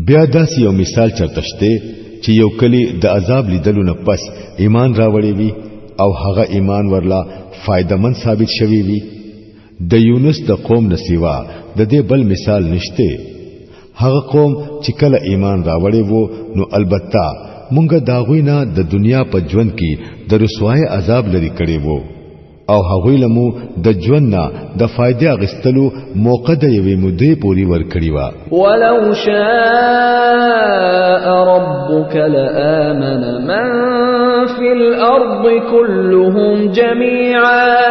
بیا داسې یو مثال چرته شته چې یو کلی د عذاب لیدلو نه پس ایمان راوړی وي او هغه ایمان ورلا فایدهمند ثابت شوی وي. د یونس د قوم نه سیوا د دې بل مثال نشته. هغه قوم چې کله ایمان راوړی وو نو البته مونږ د هغوی نه د دنیا په ژوند کې د رسوای عذاب لري کړی وو او هغوی له مو د ژوند نه د فائدې اغستلو موقع د یوې مودې پوري ورکړی و.
ولو شاء ربك لآمن من في الأرض كلهم جميعا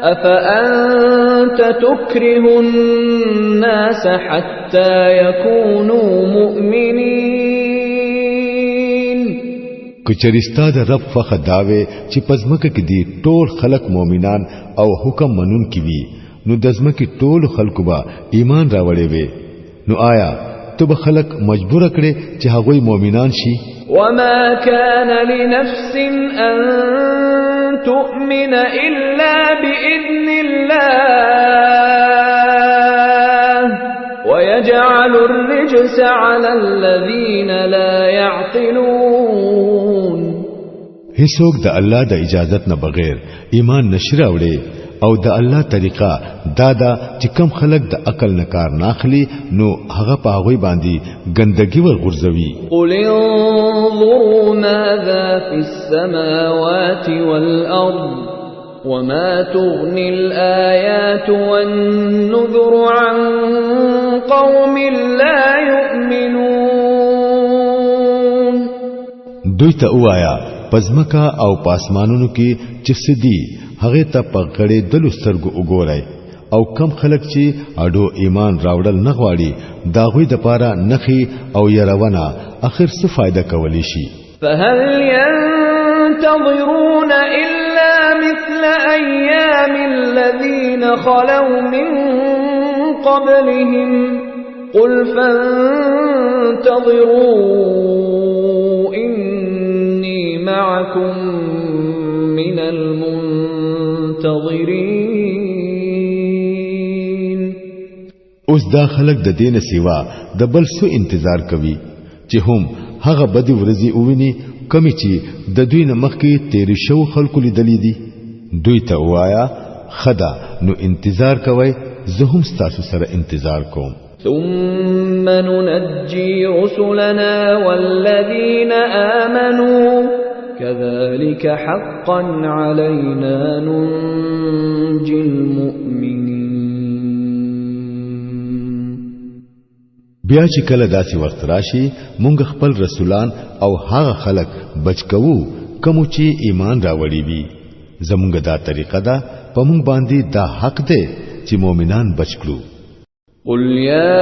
أفأنت تكره الناس حتى يكونوا مؤمنين.
کچری ستا د رب فخه داوي چې پزمکه کې دي ټول خلق مؤمنان او حکم منون کی وي، نو د ځمکې ټول خلکو به ایمان راوړي وي. نو آیا ته به خلک مجبور کړې چې هغوی مؤمنان شي؟
وما كان لنفس أن تؤمن إلا بإذن الله ويجعل الرجس على الذين لا يعقلون.
هیڅوک د الله د اجازت نه بغیر ایمان نشي راوړي، او د الله طریقه دا ده چې کم خلک د عقل نه کار ناخلي نو هغه په هغوی باندې ګندګي ورغورځوي.
قل انظروا ماذا في السماوات والأرض وما تغني الآيات والنذر عن قوم لا يؤمنون.
دوی ته وایا پزمکا او پاسمانونو کې چې سدي هغه ته په غړېدلو سترګو وګورئ، او کم خلک چې اډو ایمان راوړل نه غواړي د هغوی دپاره نښې او یرونه اخر څه فایده کولی شي؟
فهل ينتظرون إلا مثل أيام الذين خلوا من قبلهم قل فانتظروا إني معكم من المنتظرين.
اوس دا خلک د دین سیوا د بل څه انتظار کوي چې هم هغه بدې ورځې وویني کمی چې د دوی نه مخکې تېرې شوو خلکو لیدلې دي. دوی ته ووایه ښه ده، نو انتظار کوئ، زه هم ستاسو سره انتظار کوم.
ثم ننجي رسلنا والذين آمنوا كذلك حقا علينا ننجي المؤمنين.
بیا چې کله داسې وخت راشي مونږ خپل رسولان او هغه خلک بچ کوو کوم چې ایمان راوړي وي. زمونږ دا طریقه ده، په مونږ باندې دا حق دی چې مؤمنان بچ کړو.
قل يا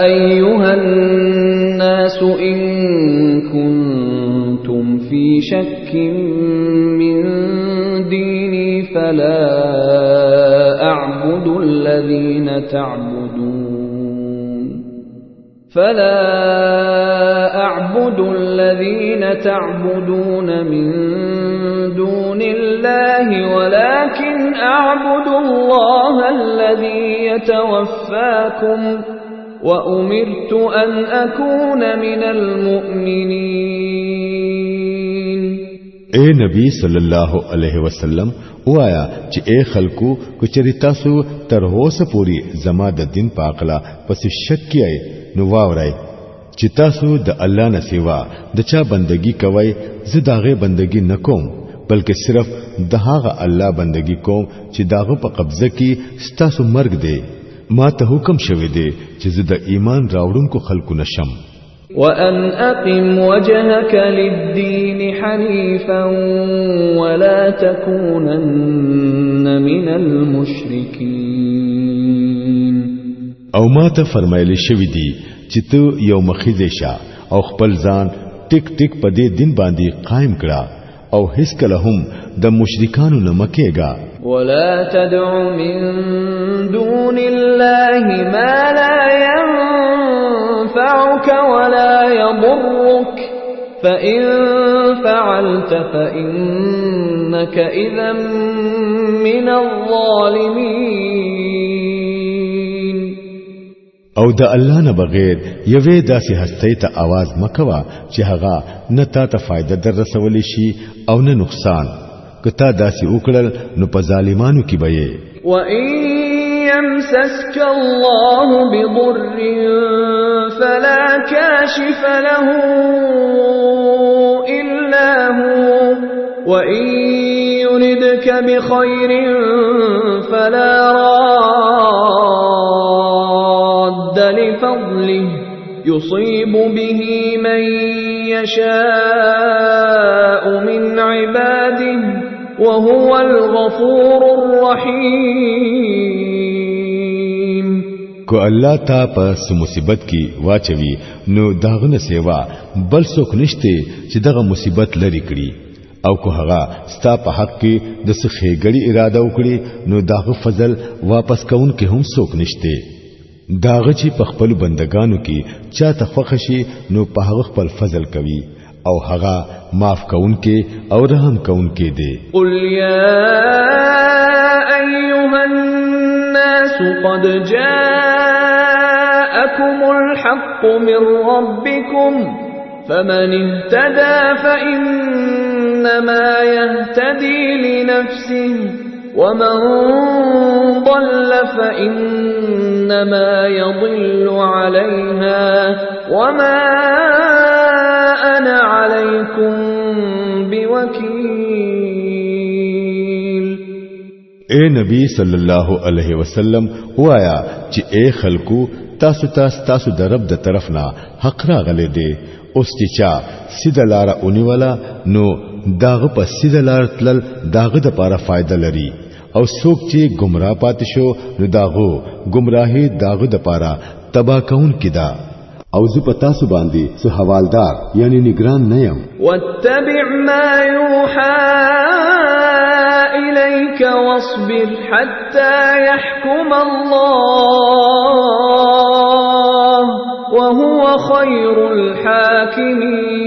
أيها الناس إن كنتم في شك من ديني فلا أعبد الذين تعبدون من دون الله ولكن أعبد الله الذي يتوفاكم وأمرت أن أكون من المؤمنين.
اے نبی صلی الله علیه وسلم وایا چې اے خلکو کچری تاسو تر اوسه پوری زما د دین په عقله پس شک کیای نو واورئ چې تاسو د الله نه سیوا د چا بندگی کوئ، زه د هغې بندگی نه کوم، بلکې صرف د هغه الله بندگی کوم چې د هغه په قبضه کې ستاسو مرګ دی. ما ته حکم شوی دی چې زه د ایمان راوړونکو خلکو نه شم.
وأن أقم وجهك للدين حنيفا ولا تكونن من المشركين.
او ما ته فرمایلی شوی دی چې ته یو مخیزه شه او خپل ځان ټیک ټیک په دې دین باندې قائم کړه او هیڅ کله هم د مشرکانو نه مکیږه.
ولا تدع من دون الله ما لا ينفعك ولا يضرك فإن فعلت فإنك إذا من الظالمين.
او د الله نه بغیر یوې داسې هستۍ ته आवाज مکوه چې هغه نه تا ته فایده در رسولی شي او نه نقصان. که تا داسې وکړل نو په ظالمانو کې به یې.
وَإِن يَمْسَسْكَ اللَّهُ بِضُرٍّ فَلَا كَاشِفَ لَهُ إِلَّا هُوَ وَإِن يُرِدْكَ بخير فلا راد لفضله يصيب به من يشاء من عباده وهو الغفور الرحيم.
کو الله تا په مصیبت کې واچوي نو داغه نه سیوا بل څوک نشته چې دغه مصیبت لري کړي، او که هغه ستا په حق کې د څه ښېګړې اراده وکړي نو داغه فضل واپس کون کې هم څوک نشته. داغه چې په خپل بندگانو کې چاته خوښ شي نو په هغه خپل فضل کوي، او هغه معاف کونکي او رحم کونکي دی.
قل يا أيها الناس قد جاءكم الحق من ربكم فمن اهتدى فإنما يهتدي لنفسه ومن ضل فإنما يضل عليها وما أنا عليكم بوكيل.
اے نبی صلی الله علیه وسلم وایا چې اے خلکو، تاسو ته تاسو د رب د طرف نه حق راغلی دی. اوس چې چا سیده لاره ونیوله نو داغه په سیده لار تلل داغه د پاره فایده لري، او څوک چې گمراه پاتې شو نو داغه گمراهي داغه د پاره تبا کون کیدا، او زه په تاسو باندې څه حوالدار یعنی نگران نه یم.
واتبع ما يوحى إليك واصبر حتى يحكم الله وهو خير الحاكمين.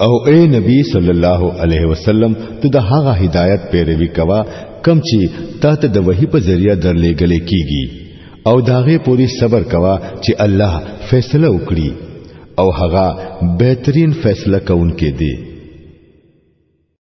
او اے نبی صلی الله علیه وسلم، ته د هغه هدایت پیروي کوا کم چې تا ته د وحی په ذریعہ درلېږلې کیږي، او داغه پوری صبر کوا چې الله فیصله وکړي، او هغه بهترین فیصله کوونکی دی.